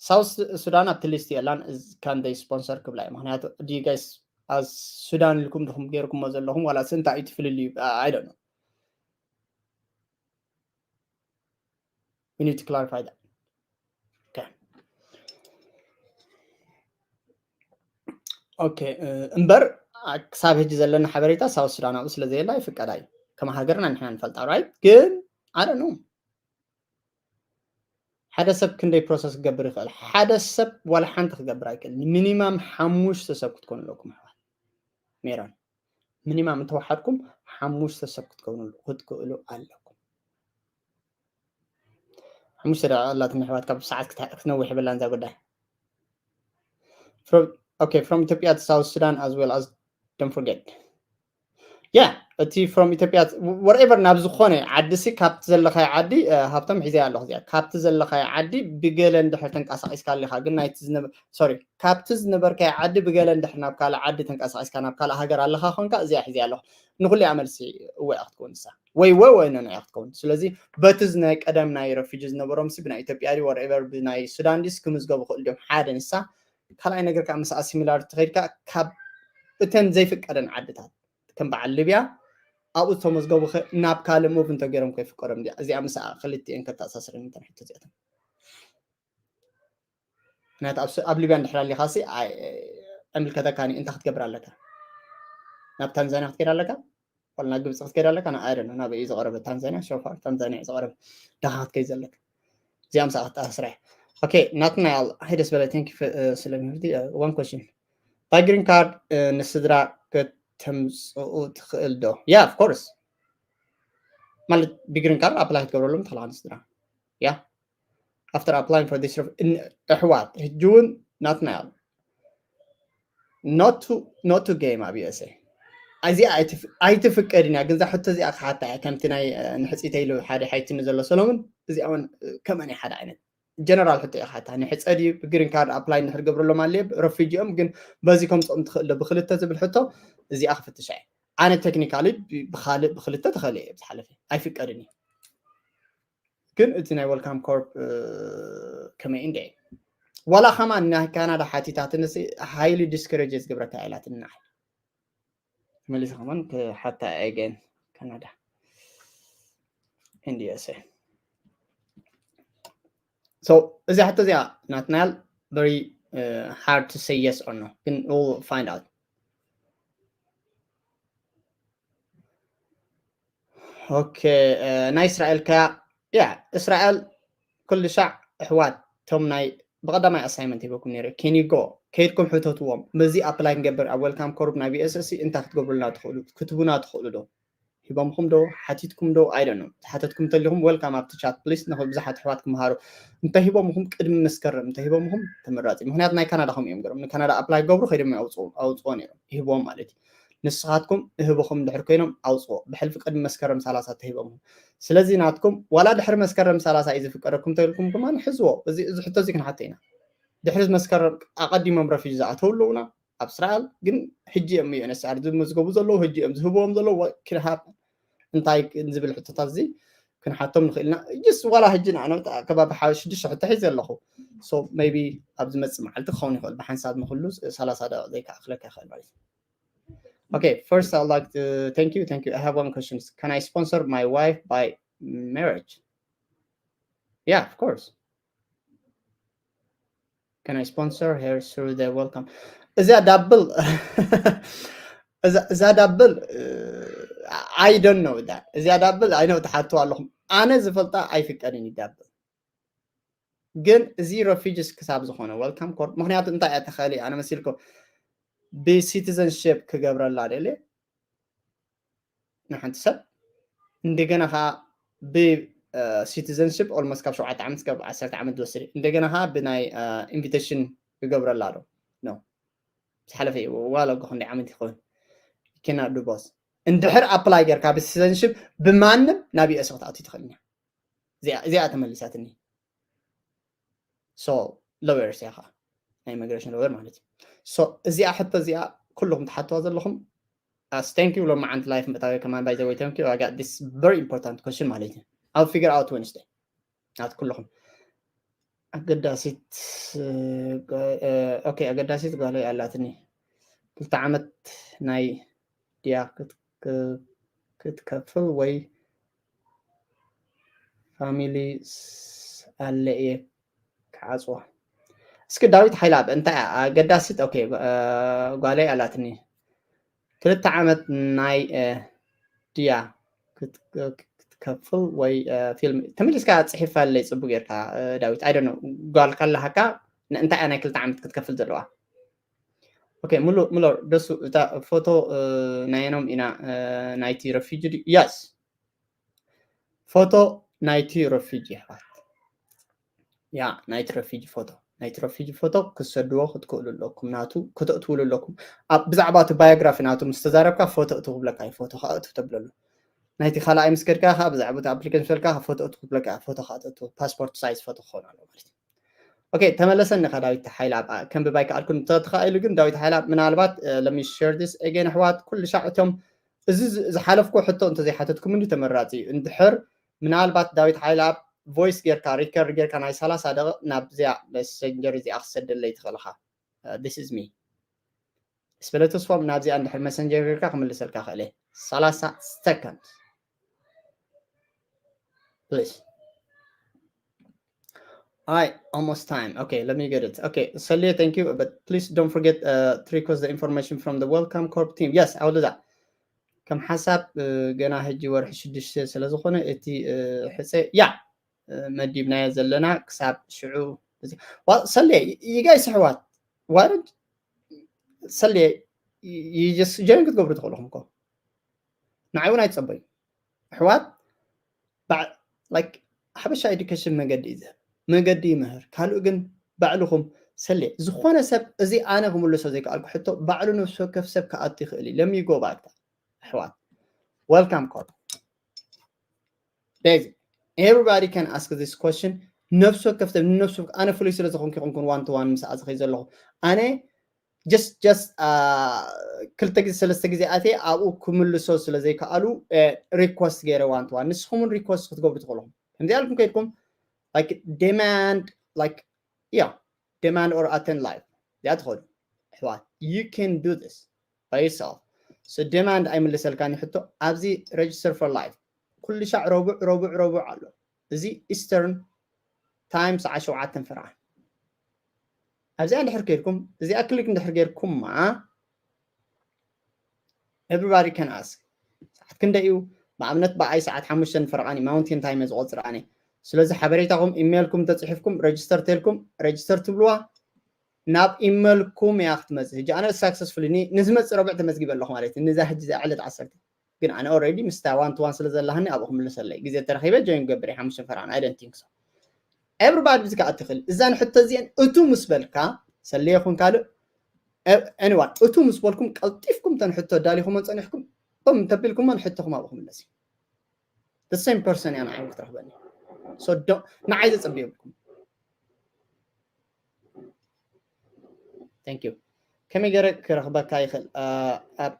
ሳውት ሱዳን ኣብቲ ሊስት የላን። Can they sponsor ክብላ እዩ። ምክንያቱ do you guys as ሱዳን ኢልኩም ድኹም ገይርኩሞ ዘለኹም ዋላ እንታይ እዩ ትፍልልዩ? I don't know. We need to clarify that. Okay. Okay, እምበር ክሳብ ሕጂ ዘለና ሓበሬታ ሳውት ሱዳን ኣብኡ ስለ ዘየላ ይፍቀዳ እዩ። ከም ሃገርና ንሕና ንፈልጣ right። ግን I don't know ሓደ ሰብ ክንደይ ፕሮሰስ ክገብር ይኽእል? ሓደ ሰብ ዋላ ሓንቲ ክገብር ኣይክእል። ሚኒማም ሓሙሽተ ሰብ ክትኮኑ ኣለኩም ኣሕዋት ሜሮን። ሚኒማም እንተወሓድኩም ሓሙሽተ ሰብ ክትኮኑ ክትክእሉ ኣለኩም። ሓሙሽተ ደቂቃ ኣላትኒ ኣሕዋት፣ ካብ ሰዓት ክትነውሕ የብላን እዛ ጉዳይ። Okay, from ኢትዮጵያ to South Sudan as well as don't forget. Yeah, እቲ from ኢትዮጵያ wherever ናብ ዝኾነ ዓዲ ሲ ካብቲ ዘለኻዮ ዓዲ ሃብቶም ሒዘያ ኣለኹ እዚኣ ካብቲ ዘለኻዮ ዓዲ ብገለ እንድሕር ተንቀሳቒስካ ኣለኻ ግን ናይቲ ዝነበ sorry ካብቲ ዝነበርካዮ ዓዲ ብገለ እንድሕር ናብ ካልእ ዓዲ ተንቀሳቒስካ ናብ ካልእ ሃገር ኣለኻ ኮንካ እዚኣ ሒዘያ ኣለኹ። ንኩሉ እያ መልሲ እወ እያ ክትከውን ንሳ ወይ ወይ ወይ ነነ እያ ክትከውን። ስለዚ በቲ ናይ ቀደም ናይ ረፊጂ ዝነበሮም ሲ ብናይ ኢትዮጵያ ድዩ whatever ብናይ ሱዳን ድዩስ ክምዝገቡ ክእሉ ድዮም ሓደ ንሳ ካልኣይ ነገር ከዓ ምስ ኣሲሚላር ተኸይድካ ካብ እተን ዘይፍቀደን ዓድታት ከም በዓል ሊብያ ኣብኡ ዝተመዝገቡ ናብ ካልእ ሙቭ እንተገይሮም ከይፍቀዶም እዚኣ ምስኣ ክልቲኤን ከተኣሳስረን እተን ሕቶ እዚኣተን ምክንያቱ ኣብ ሊብያ እንድሕር ኣሊኻ ሲ ኣይምልከተካን እንታይ ክትገብር ኣለካ ናብ ታንዛኒያ ክትከይድ ኣለካ ዋላ ናብ ግብፂ ክትከይድ ኣለካ ኣይ ዶንት ኖ ናበይ እዩ ዝቐረበ ታንዛኒያ ሶፋር ታንዛኒያ እዩ ዝቐረበ ደኻ ክትከይድ ዘለካ እዚኣ ምሳኣ ክትኣስራ እያ ኦኬ ናትናኤል ሃይ ደስ በለ thank you ስለ ምህርቲ one question by green card ንስድራ ከተምፅኡ ትኽእል ዶ yeah of course ማለት ብግሪን ካርድ ኣፕላይ ክትገብረሎም ተለካ ንስድራ ያ after applying for this ኣሕዋት ሕጂ እውን ናትና ያሉ not to not to game ኣብ USA እዚኣ ኣይትፍቀድን እያ። ግን እዛ ሕቶ እዚኣ ክሓታ እያ ከምቲ ናይ ንሕፂተ ኢሉ ሓደ ሓይትኒ ዘሎ ሰሎምን እዚኣ እውን ከመን ሓደ ዓይነት ጀነራል ሕቶ እያ ክሓታ ንሕፀ ድዩ ብግሪን ካርድ ኣፕላይ ንድሕር ገብረሎም ኣለ ረፊጂ እዮም ግን በዚ ከምፅኦም ትኽእል ዶ ብክልተ ዝብል ሕቶ እዚኣ ክፍትሻ እየ። ኣነ ቴክኒካሊ ብካልእ ብክልተ ተኸለ እየ ዝሓለፈ ኣይፍቀድን እዩ። ግን እቲ ናይ ወልካም ኮርፕ ከመይ እንደ ዋላ ከማን ናይ ካናዳ ሓቲታትንሲ ሃይሊ ዲስከሬጅ ዝገብረካ ኢላትኒ ንዓይ መሊሰ ከማን ክሓታ ኣገን ካናዳ እንድየሰ so እዚ ሕቶ እዚኣ ናትናል very hard to say yes or no ግን we'll find out okay ናይ እስራኤል ከያ ያ እስራኤል ኩሉ ሻዕ ኣሕዋት እቶም ናይ ብቐዳማይ ኣሳይመንት ሂበኩም ነይረ can you go ከይድኩም ሕተትዎም በዚ ኣፕላይ ንገብር ኣብ welcome ኮርፕ ናይ BSSC እንታይ ክትገብሩልና ትኽእሉ ክትቡና ትኽእሉ ዶ ሂቦምኹም ዶ ሓቲትኩም ዶ I don't know ዝሓተትኩም እንተሊኹም welcome ኣብቲ ቻት ፕሊስ ንብዙሓት ኣሕዋት ክምሃሩ እንተሂቦምኹም ቅድሚ መስከረም እንተሂቦምኹም ተመራፂ ምክንያቱ ናይ ካናዳ ከምኡ እዮም ገሮም ንካናዳ ኣፕላይ ክገብሩ ከይዶም ኣውፅዎ ነይሮም ይህብዎም ማለት እዩ ንስኻትኩም እህብኹም ድሕር ኮይኖም ኣውፅዎ ብሕልፊ ቅድሚ መስከረም ሰላሳ ተሂቦምኹም ስለዚ ናትኩም ዋላ ድሕሪ መስከረም ሰላሳ እዩ ዝፍቀደኩም ተልኩም ድማ ሕዝዎ እዚ ሕቶ እዚ ክንሓቶ ኢና ድሕሪ መስከረም ኣቐዲሞም ረፊጂ ዝኣተው ኣለውና ኣብ እስራኤል ግን ሕጂ እዮም UNHCR ዝመዝገቡ ዘለዉ ሕጂ እዮም ዝህብዎም ዘለዉ what could happen እንታይ ዝብል ሕቶታት እዚ ክንሓቶም ንኽእል ኢና just ዋላ ሕጂ ንዓነ ከባቢ ሓ ሽዱሽተ ሕቶ ሒዘ ኣለኹ so maybe ኣብ ዝመፅእ መዓልቲ ክኸውን ይኽእል ብሓንሳብ ንክሉ ሰላሳ ደቂቕ ዘይከኣኽለካ ይኽእል ማለት እዩ Okay, first I'd like to thank you, thank you. I have one question. Can I sponsor my wife by marriage? Yeah, of course. Can I sponsor her through the welcome? እዚኣ ዳብል እዛ ዳብል I don't know that እዚኣ ዳብል I know ትሓትዋ ኣለኹም ኣነ ዝፈልጣ ኣይፍቀድን እዩ ዳብል ግን እዚ refugees ክሳብ ዝኾነ welcome ኮርፕ ምክንያቱ እንታይ እያ ተኸሊ ኣነ መሲልኩም ብሲቲዘንሽፕ ክገብረላ ደልየ ንሓንቲ ሰብ እንደገና ከዓ ብሲቲዘንሽፕ almost ካብ ሸውዓተ ዓመት ካብ ዓሰርተ ዓመት ዝወስድ እንደገና ከዓ ብናይ invitation ክገብረላ ዶ no ዝሓለፈ ዋላ እኮ ክንደይ ዓመት ይኸውን cannot do both እንድሕር ኣፕላይ ጌርካ ብሲቲዘንሽፕ ብማንም ናብ US ክትኣቱ ትኽእል እዚኣ ተመሊሳትኒ so lawyer እያ ከዓ ናይ ኢሚግሬሽን lawyer ማለት እዩ እዚኣ ሕቶ እዚኣ ኩልኹም ትሓትዋ ዘለኹም as thank you ሎማዓንቲ live ምእታዊ ከማን by the way thank you I got this very important question ማለት እዩ I'll figure out Wednesday ናት ኩልኹም ኣገዳሲት okay ኣገዳሲት ጓለይ ኣላትኒ ክልተ ዓመት ናይ ድያ ክትከፍል ወይ ፋሚሊ ኣለ እየ ክዓፅዋ እስኪ ዳዊት ሓይላ እንታይ ኣገዳሲት okay ጓለይ ኣላትኒ ክልተ ዓመት ናይ ድያ ክትከፍል ወይ ፊልም ተመሊስካ ፅሒፋለይ ፅቡቅ ጌርካ ዳዊት ኣይደኖ ጓል ካላሃካ እንታይ ናይ ክልተ ዓመት ክትከፍል ዘለዋ okay ሙሉ ሙሎ ደሱ እታ ፎቶ ናየኖም ኢና ናይቲ ረፊጂ yes ፎቶ ናይቲ ረፊጂ ኣሕዋት ያ ናይቲ ረፊጂ ፎቶ ናይቲ ረፊጂ ፎቶ ክትሰድዎ ክትክእሉ ኣለኩም ናቱ ክተእትውሉ ኣለኩም ብዛዕባ እቲ ባዮግራፊ ናቱ ምስ ተዛረብካ ፎቶ እቱ ክብለካ እዩ ፎቶ ከእቱ ተብለሉ ናይቲ ካልኣይ ምስ ከድካ ከዓ ብዛዕባ እቲ ኣፕሊኬሽን ፈልካ ፎቶ እቱ ክብለካ ፎቶ ከእቱ ፓስፖርት ሳይዝ ፎቶ ክኸውን ኣሎ ማለት እዩ okay ተመለሰኒ ከ ዳዊት ሓይላ ከንብብ ኣይከኣልኩን እንተተኻኢሉ ግን ዳዊት ሓይላ ምናልባት let me share this again ኣሕዋት ኩሉ ሻዕ እቶም እዚ ዝሓለፍኩ ሕቶ እንተዘይሓተትኩም እንዲ ተመራፂ እዩ እንድሕር ምናልባት ዳዊት ሓይላ voice ጌርካ record ጌርካ ናይ ሰላሳ ደቂቕ ናብዚኣ messenger እዚኣ ክሰደለይ ትኽእልኻ this is me ስበለ ተስፎም ናብዚኣ እንድሕር messenger ጌርካ ክምልሰልካ ክእለ ሰላሳ second please Hi, almost time. Okay, let me get it. Okay, Salia, thank you, but please don't forget uh, to request the information from the Welcome Corp team. Yes, I'll do that. ከም ሓሳብ ገና ሕጂ ወርሒ ሽዱሽተ ስለ ዝኾነ እቲ ሕፀ ያ መዲብናዮ ዘለና ክሳብ ሽዑ ሰሌ ይጋይ ስሕዋት ዋርድ ሰሌ ጀን ክትገብሩ ትኽእልኹም እኮ ንዓይ እውን ኣይትፀበዩ ኣሕዋት like ሓበሻ ኤዱኬሽን መገዲ እዩ ዝህብ፣ መገዲ ይምህር። ካልኡ ግን ባዕልኹም ሰሌ ዝኾነ ሰብ እዚ ኣነ ክምልሶ ዘይከኣልኩ ሕቶ ባዕሉ ነፍሲ ወከፍ ሰብ ክኣቱ ይኽእል እዩ። ለሚ ጎባክታ ኣሕዋት፣ welcome call Daisy, everybody can ask this question። ነፍሲ ወከፍ ሰብ ንነፍሱ፣ ኣነ ፍሉይ ስለ ዝኾንኩ ይኹንኩን ዋን ቱ ዋን ምስኣ ዝኸይ ዘለኹ ኣነ just just ክልተ ግዜ ሰለስተ ግዜ ኣትየ ኣብኡ ክምልሶ ስለ ዘይከኣሉ ሪኮስት ገይረ ዋን ቱ ዋን። ንስኹምን ሪኮስት ክትገብሩ ትኽእሉ ኢኹም። ከምዚ ኣልኩም ከይድኩም like demand like yeah demand or attend live እዚኣ ትኽእሉ ኣሕዋት። You can do this by yourself። So demand ኣይምልሰልካን ሕቶ ኣብዚ register for live ኩሉ ሻዕ ረቡዕ ረቡዕ ረቡዕ ኣሎ። እዚ ኢስተርን ታይም ሰዓት ሸውዓተን ፈረቓ ኣብዚኣ እንድሕር ከይድኩም እዚኣ ክሊክ እንድሕር ገይርኩማ everybody can ask ሰዓት ክንደይ እዩ? ብኣብነት ብኣይ ሰዓት ሓሙሽተን ፈረቓን እዩ ማውንቴን ታይም ዝቆፅር ኣነ። ስለዚ ሓበሬታኹም ኢሜይልኩም ተፅሒፍኩም register ተልኩም register ትብልዋ ናብ ኢሜይልኩም እያ ክትመፅእ። ሕጂ ኣነ successfully ንዝመፅእ ረቡዕ ተመዝጊበ ኣለኹ ማለት እዩ። ንዛ ሕጂ እዛ ዕለት ዓሰርተ ግን ኣነ already ምስታ ዋን ቱ ዋን ስለ ዘለሃኒ ኣብኡ ክምልሰለይ ግዜ ተረኺበ ጆይን ገብር ሓሙሽተ ፈረቓን I don't think so። Everybody ብዚ ከዓ ትኽእል እዛን ሕቶ እዚአን እቱ ምስ በልካ ሰለየ ይኹን ካልእ anyone እቱ ምስ በልኩም ቀልጢፍኩም ተን ሕቶ ዳሊኹም ጸኒሕኩም ም ተቢልኩም ንሕቶኹም ኣብኡ ክምለስ እዩ። The same person እያ ንዓይ ክትረኽበኒ። So ንዓይ ዘጸብየኩም Thank you። ከመይ ገይረ ክረኽበካ ይኽእል? ኣብ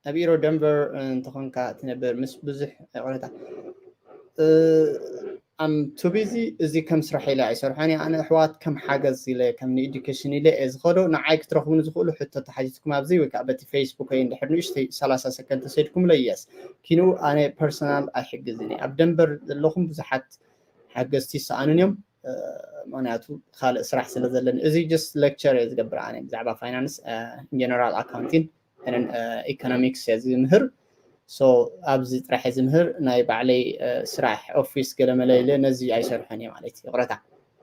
ኣብ ኢሮ ደንቨር እንተኾንካ ትነብር ምስ ብዙሕ ይቕረታ I'm too busy እዚ ከም ስራሕ ኢለ ኣይሰርሖን እየ ኣነ ኣሕዋት ከም ሓገዝ ኢለ ከም ንኤዱኬሽን ኢለ እየ ዝኸዶ ንዓይ ክትረኽቡኒ ዝኽእሉ ሕቶ ተሓቲትኩም ኣብዚ ወይ ከዓ በቲ ፌስቡክ ወይ እንድሕር ንእሽተይ ሰላሳ ሰከንድ ተሰይድኩምለይ yes ኪንኡ ኣነ ፐርሰናል ኣይሕግዝን እየ ኣብ ደንቨር ዘለኹም ብዙሓት ሓገዝቲ ይሰኣኑን እዮም ምክንያቱ ካልእ ስራሕ ስለ ዘለኒ እዚ just lecture እየ ዝገብር ኣነ ብዛዕባ finance general accounting and economics እየ ዝምህር so ኣብዚ ጥራሕ እየ ዝምህር ናይ ባዕለይ ስራሕ ኦፊስ ገለመለ ኢለ ነዚ ኣይሰርሖን እየ ማለት እዩ ይቕረታ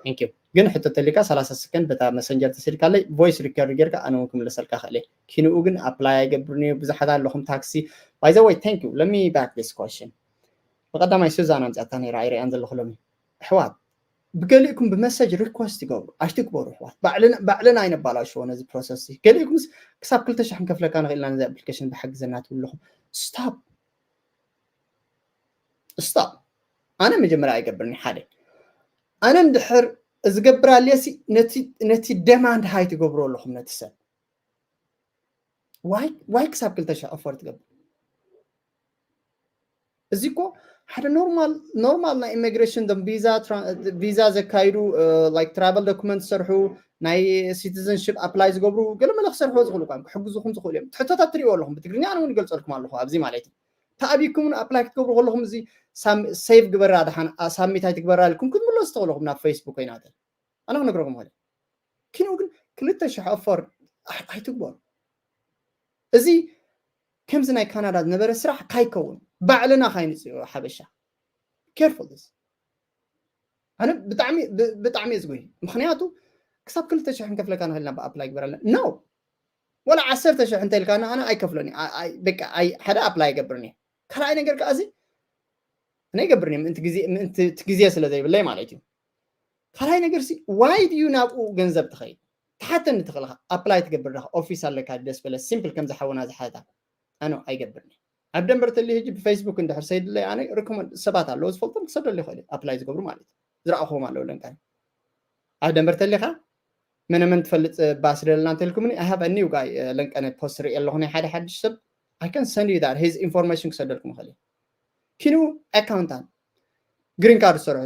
thank you ግን ሕቶ ተሊካ ሰላሳ ሰከንድ በታ መሰንጀር ተሰድካለይ voice record ጌርካ ኣነ እውን ክምለሰልካ ክእል እየ ኪንኡ ግን apply ኣይገብርን እዩ ብዙሓት ኣለኹም taxi by the way thank you let me back this question ብቐዳማይ ሱዛን ኣምፅኣታ ነይራ ኣይርእያን ዘለኹ ሎሚ ኣሕዋት ብገሊእኩም ብመሰጅ request ይገብሩ ኣይትግበሩ ኣሕዋት ባዕልና ኣይነባላሽዎ ነዚ process ገሊእኩምስ ክሳብ ክልተ ሽሕ ክንከፍለካ ንኽእልና ነዚ application ብሓግዘና ትብሉ ኣለኹም stop stop ኣነ መጀመርያ ኣይገብርኒ ሓደ ኣነ እንድሕር ዝገብር ኣልየሲ ነቲ demand high ትገብሩ ኣለኹም ነቲ ሰብ ዋይ ክሳብ ክልተ ሽሕ offer ትገብር እዚ እኮ ሓደ normal normal ናይ immigration ቪዛ ቪዛ ዘካይዱ like travel document ዝሰርሑ ናይ citizenship apply ዝገብሩ ገለመለ ክሰርሕዎ ዝኽእሉ እኳ ክሕግዙኹም ዝኽእሉ እዮም ትሕቶታት ትሪእዎ ኣለኹም ብትግርኛ ኣነ እውን ይገልፀልኩም ኣለኹ ኣብዚ ማለት እዩ ተኣቢኩም apply ክትገብሩ ከለኹም እዚ save ግበራ ድሓን submit ኣይትግበራ ኢልኩም ክትምለሱ ትኽእሉ ኢኹም ናብ ፌስቡክ ወይ ናተይ ኣነ ክነግረኩም ኽእል ኪንኡ ግን ክልተ ሽሕ offer ኣይትግበሩ እዚ ከምዚ ናይ ካናዳ ዝነበረ ስራሕ ካይከውን ባዕልና ካይንፅዮ ሓበሻ careful this ኣነ ብጣዕሚ ብጣዕሚ እየ ዝጎይ ምክንያቱ ክሳብ ክልተ ሽሕ ክንከፍለካ ንኽእል ናብ apply ግበረልና no ወላ ዓሰርተ ሽሕ እንተ ኢልካ ኣነ ኣይከፍሎን በቃ ሓደ apply ኣይገብርን እየ ካልኣይ ነገር ከዓ እዚ ኣነ ይገብርን እየ ምእንቲ ግዜ ስለ ዘይብለይ ማለት እዩ ካልኣይ ነገር ሲ why do you ናብኡ ገንዘብ ትኸይድ ትሓተኒ ትኽእል ኢኻ apply ትገብር ዳኻ ኦፊስ ኣለካ ደስ በለ simple ከም ዝሓውና ዝሓታ ኣነ ኣይገብርን እየ ኣብ ደንበር ተሊ ሕጂ ብፌስቡክ እንድሕር ሰይድለይ ኣነ recommend ሰባት ኣለዉ ዝፈልጦም ክሰደሉ ይኽእል apply ዝገብሩ ማለት እዩ ዝረኣኹዎም ኣለዉ ለንቀን ኣብ ደንበር ተሊኻ መነ መን ትፈልጥ ባስ ደለና እንተልኩምኒ I have a new guy ለንቀነ post ርኢ ኣለኹ ናይ ሓደ ሓድሽ ሰብ I can send you that his information ክሰደልኩም ይኽእል እዩ ኪኑ accountant green card ዝሰርሑ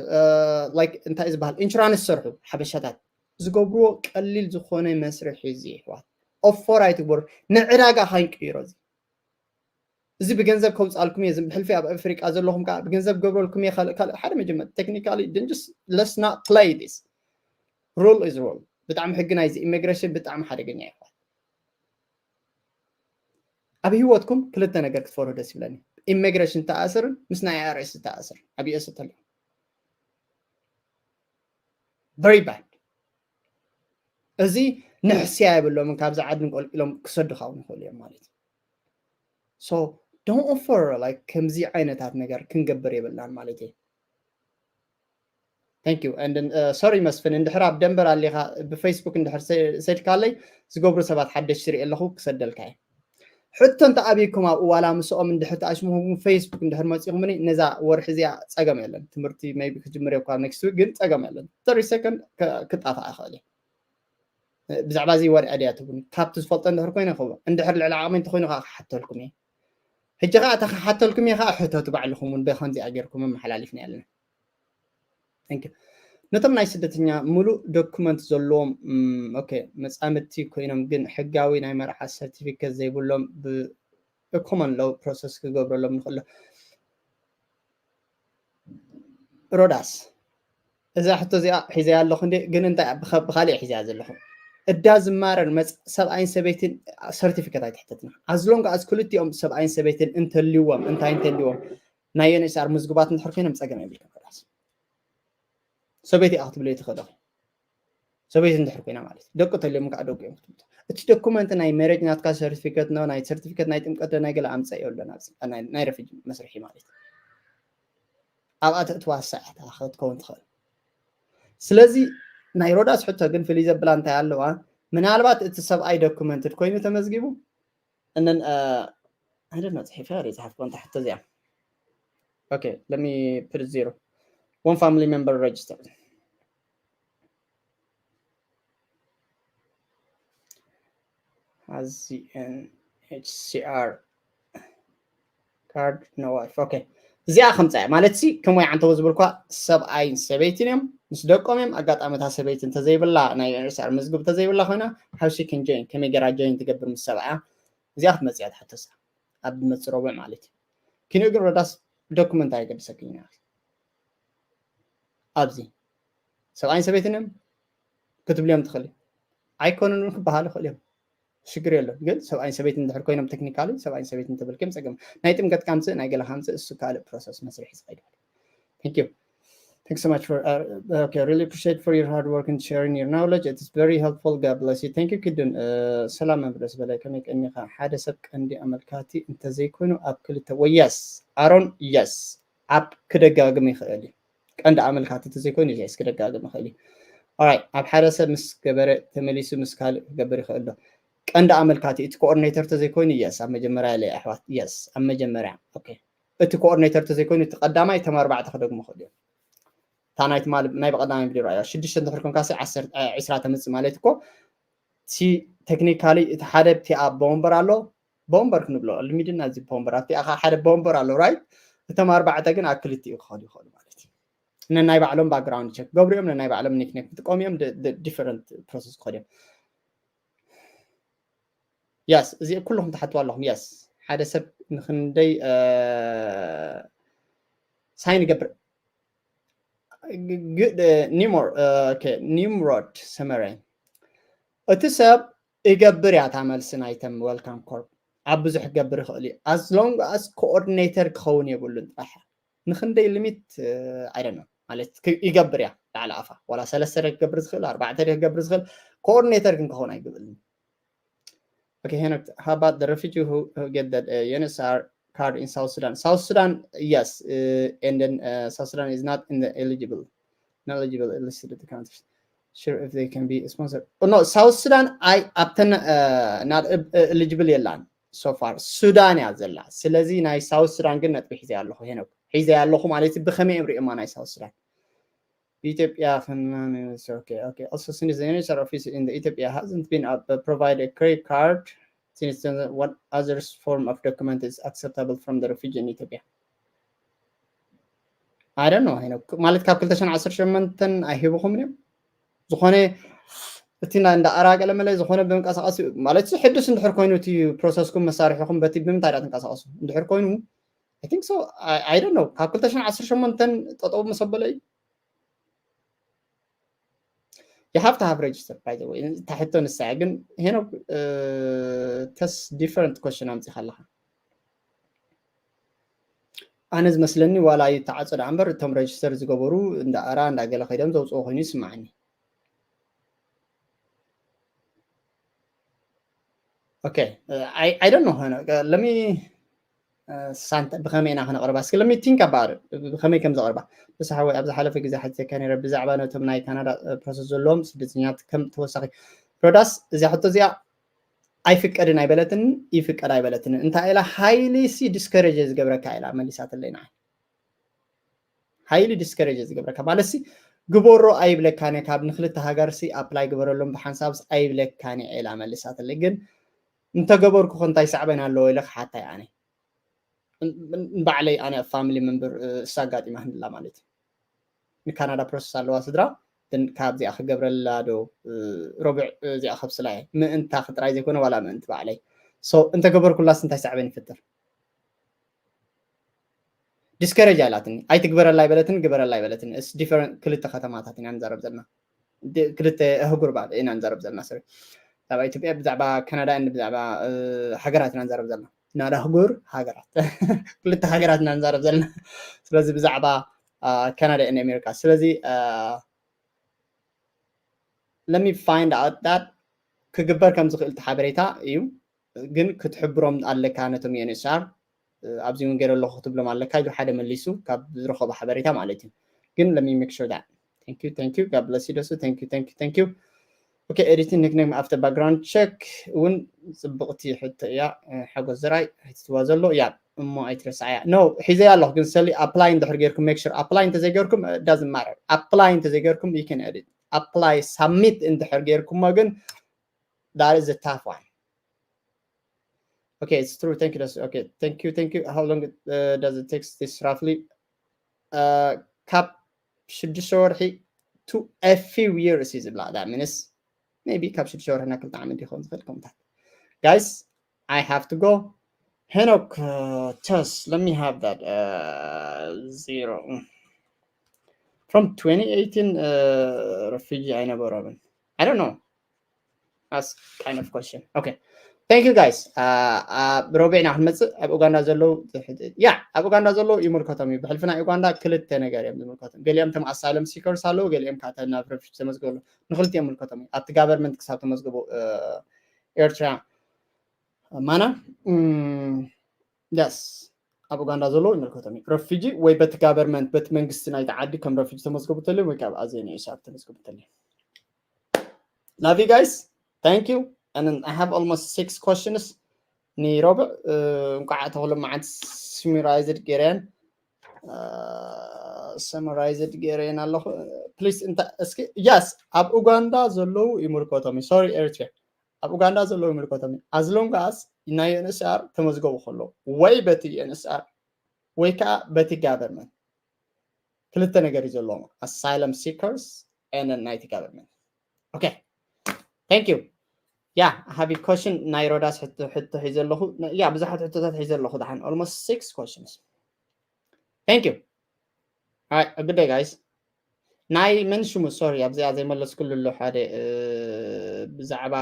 like እንታይ ዝበሃል insurance ዝሰርሑ ሓበሻታት ዝገብርዎ ቀሊል ዝኾነ መስርሕ እዩ እዚ ይሕዋት offer ኣይትግበሩ ንዕዳጋ ካይንቅይሮ እዚ እዚ ብገንዘብ ከውፃልኩም እየ ብሕልፊ ኣብ ኣፍሪቃ ዘለኹም ከዓ ብገንዘብ ገብረልኩም እየ ካልእ ካልእ ሓደ መጀመር technically just let's not play this rule is rule ብጣዕሚ ሕጊ ናይዚ immigration ብጣዕሚ ሓደገኛ ይኽዋል ኣብ ህይወትኩም ክልተ ነገር ክትፈርሁ ደስ ይብለኒ immigration ተኣስርን ምስ ናይ IRS ተኣስር ኣብ US ተሎ very bad እዚ ንሕስያ የብሎምን ካብዚ ዓዲ ንቆልቂሎም ክሰዱኻ እውን ይኽእሉ እዮም ማለት እዩ so don't offer like ከምዚ ዓይነታት ነገር ክንገብር የብልናን ማለት እዩ። Thank you and uh, sorry መስፍን፣ እንድሕር ኣብ ደንበር ኣሊኻ ብፌስቡክ እንድሕር ሰ- ሰድካለይ ዝገብሩ ሰባት ሓደሽቲ ርኢ ኣለኹ ክሰደልካ እየ። ሕቶ እንተ ኣብይኩም ኣብኡ ዋላ ምስኦም እንድሕር ተኣሽሙኹም ፌስቡክ እንድሕር መፂኹምኒ ነዛ ወርሒ እዚኣ ፀገም የለን። ትምህርቲ maybe ክጅምር እየ ካብ next week ግን ፀገም የለን። thirty second ክጣፋእ ይኽእል እዩ። ብዛዕባ እዚ ወረ ኣድያ ትብሉኒ ካብቲ ዝፈልጦ እንድሕር ኮይነ ይኸውን እንድሕር ልዕሊ ዓቕሚ እንተኮይኑ ከዓ ክሓተልኩም እየ። ሕጂ ከዓ እታ ክሓተልኩም እየ ከዓ ሕተቱ ባዕልኹም እውን ብከምዚኣ ጌርኩም መመሓላሊፍና ኣለና። Thank you። ነቶም ናይ ስደተኛ ሙሉእ ዶኩመንት ዘለዎም okay መፃምድቲ ኮይኖም ግን ሕጋዊ ናይ መርዓ ሰርቲፊኬት ዘይብሎም ብኮመን ሎው ፕሮሰስ ክገብረሎም ንኽእሎ። ሮዳስ እዛ ሕቶ እዚኣ ሒዘያ ኣለኹ እንዴ ግን እንታይ ብኸ- ብኻሊእ ሒዘያ ዘለኹ እዳ ዝማረር መፅ ሰብኣይን ሰበይትን ሰርቲፊኬት ኣይትሕተትና ኣዝሎንግ ኣዝ ክልቲኦም ሰብኣይን ሰበይትን እንተልዎም እንታይ እንተልዎም ናይ ዩኤንኤችሲአር ምዝጉባት እንድሕር ኮይኖም ፀገም የብልኩም ሮዳስ ሰበይቲ እያ ክትብለይ ትኽእል ኢኺ ሰበይቲ እንድሕር ኮይና ማለት እዩ ደቂ ተልዮም ከዓ ደቂ እዮም ክትምጡ እቲ ዶኩመንት ናይ ሜሬጅ ናትካ ሰርቲፊኬት ኖ ናይ ሰርቲፊኬት ናይ ጥምቀት ናይ ገለ ኣምፀ የብሎን ኣብዚ ናይ- ናይ ረፊጅ መስርሒ ማለት እዩ ኣብኣ ተእትዋ ሳዕታ ክትከውን ትኽእል ስለዚ ናይ ሮዳስ ሕቶ ግን ፍልይ ዘብላ እንታይ ኣለዋ ምናልባት እቲ ሰብኣይ ዶኩመንትድ ኮይኑ ተመዝጊቡ እነን ኣይደና ፅሒፈ ሪ ዝሓፍኮ እንተ ሕቶ እዚኣ okay let me put it zero one family member register has the UNHCR card no wife okay እዚኣ ከምፃ ማለት ሲ ከም ወይ ዓንተዎ ዝብልኳ ሰብኣይን ሰበይትን እዮም ምስ ደቆም እዮም ኣጋጣሚታ ሰበይቲ እንተዘይብላ ናይ ዩኤንኤችሲአር መዝግብ እንተዘይብላ ኮይና how she can join ከመይ ገራ join ትገብር ምስ ሰብኣያ እዚኣ ክትመፅእ እያ ትሕተሳ ኣብ ዝመፅእ ረቡዕ ማለት እዩ ኪንኡ ግን ሮዳስ ዶኩመንት ኣየገድሰክን ኢና ኣብዚ ሰብኣይን ሰበይትን እዮም ክትብልዮም ትኽእል ኣይኮኑን ክበሃሉ ይኽእል እዮም ሽግር የለን ግን ሰብኣይን ሰበይትን እንድሕር ኮይኖም ቴክኒካሊ ሰብኣይን ሰበይትን ተበልክዮም ፀገም ናይ ጥምቀት ካምፅእ ናይ ገለ ካምፅእ እሱ ካልእ ፕሮሰስ መስርሒ ዝኸይድ Thank you. Thanks so much for uh, okay. Really appreciate for your hard work and sharing your knowledge. It is very helpful. God bless you. Thank you, Kidun. Uh, ሰላም መብለስ በላይ ከመይ ቀኒኻ ሓደ ሰብ ቀንዲ ኣመልካቲ እንተዘይኮይኑ ኣብ ክልተ ወያስ ኣሮን የስ ኣብ ክደጋግም ይኽእል እዩ ቀንዲ ኣመልካቲ እንተዘይኮይኑ የስ ክደጋግም ይኽእል እዩ Alright ኣብ ሓደ ሰብ ምስ ገበረ ተመሊሱ ምስ ካልእ ክገብር ይኽእል ዶ ቀንዲ ኣመልካቲ እቲ ኮኦርዲኔተር እንተዘይኮይኑ የስ ኣብ መጀመርያ ኢለ ኣሕዋት የስ ኣብ መጀመርያ okay እቲ ኮኦርዲኔተር ተዘይኮይኑ እቲ ቀዳማይ ተም ኣርባዕተ ክደግሞ ክእል እዮም እታ ናይ ትማሊ ናይ ብቐዳማይ ቪድዮ ረኣያ ሽዱሽተ እንድሕር ኮንካ ሲ ዒስራ ተምፅእ ማለት እኮ ሲ ቴክኒካሊ እቲ ሓደ ቲኣ ቦምበር ኣሎ ቦምበር ክንብሎ ልሚድና እዚ ቦምበር ኣብቲ ኣኻ ሓደ ቦምበር ኣሎ ራይት እቶም ኣርባዕተ ግን ኣብ ክልቲኡ ክኸዱ ይኽእሉ ማለት እዩ ነናይ ባዕሎም ባክግራውንድ ቸክ ክገብሩ እዮም ነናይ ባዕሎም ኒክኔክ ክጥቀሙ እዮም ዲፈረንት ፕሮሰስ ክኸዱ እዮም የስ እዚ ኩልኹም ትሓትዋ ኣለኹም የስ ሓደ ሰብ ንክንደይ ሳይን ይገብር ኒሞር ኒምሮድ ሰመረ እቲ ሰብ ይገብር እያ እታ መልሲ ናይተም ወልካም ኮርፕ ኣብ ብዙሕ ክገብር ይኽእል እዩ as long as ኮኦርዲኔተር ክኸውን የብሉን ጥራሕ ንክንደይ ሊሚት ኣይደነ ማለት ይገብር እያ ላዕሊ ኣፋ ዋላ ሰለስተ ክገብር ዝኽእል ኣርባዕተ ክገብር ዝኽእል ኮኦርዲኔተር ግን ክኸውን ኣይግብልን Okay, Henrik, how about the refugee who, who get that uh, U N H C R card in South Sudan? South Sudan, yes, uh, and then uh, South Sudan is not in the eligible, not eligible listed the countries. Sure, if they can be sponsored. Oh, no, South Sudan, I up to uh, not uh, eligible የላን so far. ሱዳን እያ ዘላ። ስለዚ ናይ ሳውት ሱዳን ግን ነጥቢ ሒዘ ኣለኹ ሄኖክ። ሒዘ ኣለኹ ማለት ብኸመይ እዮም ሪኦማ ናይ ሳውት ሱዳን? ኢትዮጵያ ከናን okay okay also since the U N H C R office in the Ethiopia hasn't been up uh, provide a credit card since then what other form of document is acceptable from the refugee in Ethiopia I don't know ማለት ካብ ክልተ ሽሕን ዓሰርተ ሸሞንተን ኣይሂብኹምን እዮም ዝኾነ እቲ እንዳ ኣራገለ መለ ዝኾነ ብምንቀሳቀስ ማለት ሕዱስ እንድሕር ኮይኑ እቲ ፕሮሰስኩም መሳርሕኹም በቲ ብምንታይ ዳ ትንቀሳቀሱ እንድሕር ኮይኑ I think so I don't know ካብ ክልተ ሽሕን ዓሰርተ ሸሞንተን ጠጠው መሰበለ እዩ You have to have registered by the way. ታሕቶ ንሳ ግን ሄኖክ ተስ different question ኣምፂኻ ኣለኻ። ኣነ ዝመስለኒ ዋላ ይተዓፀ ደኣ እምበር እቶም register ዝገበሩ እንዳ ኣራ እንዳ ገለ ከይዶም ዘውፅኦ ኮይኑ ይስማዓኒ። Okay, uh, I, I don't know. Let me ሳንታ ብኸመይ ኢና ክነቕርባ? እስኪ let me think about it። ብኸመይ ከም ዘቕርባ ንስሓ ወይ ኣብ ዝሓለፈ ግዜ ሓቲተካ ነረ ብዛዕባ ነቶም ናይ ካናዳ ፕሮሰስ ዘለዎም ስደተኛት ከም ተወሳኺ ሮዳስ እዚኣ ሕቶ እዚኣ ኣይፍቀድን ኣይበለትን ይፍቀድ ኣይበለትን እንታይ ኢላ highly discourage ዝገብረካ ኢላ መሊሳትለይ ንዓይ። Highly discourage ዝገብረካ ማለት ሲ ግበሮ ኣይብለካን ካብ ንክልተ ሃገር ሲ apply ግበረሎም ብሓንሳብስ ኣይብለካን ኢላ መሊሳትለይ። ግን እንተገበርኩ እንታይ ሳዕበን ኣለዎ ኢለ ክሓታይ ኣነ ባዕለይ ኣነ family member እሳ ኣጋጢማ ህንድላ ማለት እዩ። ንካናዳ ፕሮሰስ ኣለዋ ስድራ ግን ካብዚኣ ክገብረላ ዶ ረብዕ እዚኣ ከብስላ እየ ምእንታ ክጥራይ ዘይኮነ ዋላ ምእንቲ ባዕለይ እንተገበርኩላስ እንታይ ሳዕበን ይፍጥር? Discourage ኣይላትኒ ኣይትግበረላ ኣይበለትን ግበረላ ኣይበለትን ስ different ክልተ ከተማታት ኢና ንዛረብ ዘለና ክልተ ኣህጉር ባ ኢና ንዛረብ ዘለና ሰሪ ብዛዕባ ኢትዮጵያ ብዛዕባ ካናዳ ብዛዕባ ሃገራት ኢና ንዛረብ ዘለና ናዳ ኣህጉር ሃገራት ክልተ ሃገራት ኢና ንዛረብ ዘለና ስለዚ ብዛዕባ ካናዳ ን ኣሜሪካ ስለዚ let me find out that ክግበር ከም ዝኽእል ሓበሬታ እዩ ግን ክትሕብሮም ኣለካ ነቶም UNHCR ኣብዚ እውን ገይረ ኣለኹ ክትብሎም ኣለካ ኢሉ ሓደ መሊሱ ካብ ዝረኸቦ ሓበሬታ ማለት እዩ ግን let me make sure that thank you thank you God bless you ደሱ thank you thank you thank you okay editing nickname after background check እውን ፅብቕቲ ሕቶ እያ ሓጎስ ዝራይ ሕትትዋ ዘሎ እያ እሞ ኣይትረሳዕያ no ሒዘያ ኣለኹ ግን ሰሊ apply እንድሕር ጌርኩም make sure apply እንተዘይገርኩም doesn't matter apply እንተዘይገርኩም you can edit apply submit እንድሕር ጌርኩሞ ግን that is a tough one okay it's true thank you okay thank you thank you how long uh, does it takes this roughly uh, ካብ ሽዱሽተ ወርሒ to a few years እዩ ዝብላ that means maybe ካብ ሽዱሽተ ወርሒ ናብ ክልተ ዓመት ይኸውን ዝኽእል ከምታት guys I have to go ሄኖክ uh, test let me have that uh, zero from twenty eighteen uh, refugee ኣይነበሮምን I don't know that's kind of question okay thank you guys ብረቢዕና ክንመፅእ ኣብ ኡጋንዳ ዘለዉ ያ ኣብ ኡጋንዳ ዘለዉ ይምልከቶም እዩ ብሕልፊ ናይ ኡጋንዳ ክልተ ነገር እዮም ዝምልከቶም ገሊኦም ተም asylum seekers ኣለዉ ገሊኦም ከዓ ናብ refugee ተመዝገቡ ንክልቲኦም ይምልከቶም እዩ ኣብቲ government ክሳብ ተመዝገቡ ኤርትራ ማና yes ኣብ ኡጋንዳ ዘለዉ ይምልከቶም እዩ refugee ወይ በቲ government በቲ መንግስቲ ናይቲ ዓዲ ከም refugee ተመዝገቡ ተልዮም ወይ ከዓ ኣዘይ ንእሳብ ተመዝገቡ ተልዮም love you guys thank you and I have almost six questions ንሮብዕ እንቋዕ ተክሎ መዓት summarized ገይረን summarized ገይረን ኣለኹ please እንታ እስኪ yes ኣብ ኡጋንዳ ዘለዉ ይምልከቶም sorry ኤርትራ ኣብ ኡጋንዳ ዘለዉ ይምልከቶም as long as ናይ UNHCR ተመዝገቡ ከሎ ወይ በቲ UNHCR ወይ ከዓ በቲ government ክልተ ነገር እዩ ዘለዎም asylum seekers and ናይቲ government okay thank you yeah I have a question ናይ ሮዳስ ሕቶ ሒዘ ኣለኹ yeah ብዙሓት ሕቶታት ሒዘ ኣለኹ ደሓን almost six questions thank you all right a good day guys ናይ መን ሽሙ sorry ኣብዚኣ ዘይመለስኩሉ ኣሎ ሓደ ብዛዕባ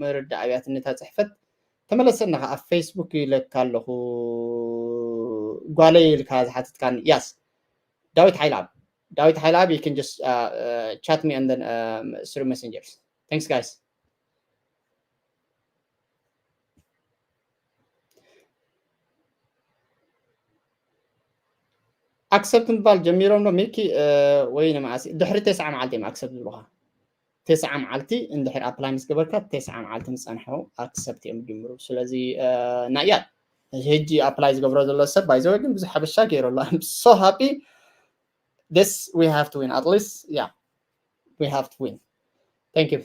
ምርዳእ ኣብያትነታ ፅሕፈት ተመለሰና ኣብ Facebook ይለካ ኣለኹ ጓለይ ኢልካ ዝሓትትካኒ yes ዳዊት ሓይልኣብ ዳዊት ሓይልኣብ you can just uh, uh, chat me and then um, through messengers thanks guys accept ምባል ጀሚሮም ዶ ሚኪ ወይ ንመዓስ ድሕሪ ተስዓ መዓልቲ እዮም accept ዝብሉካ ተስዓ መዓልቲ እንድሕር apply ምስ ገበርካ ተስዓ መዓልቲ ምስ ፀንሑ accept እዮም ዝጅምሩ ስለዚ not yet ሕጂ apply ዝገብሮ ዘሎ ሰብ by the way ግን ብዙሕ ሓበሻ ገይሩ ኣሎ I'm so happy this we have to win at least yeah we have to win thank you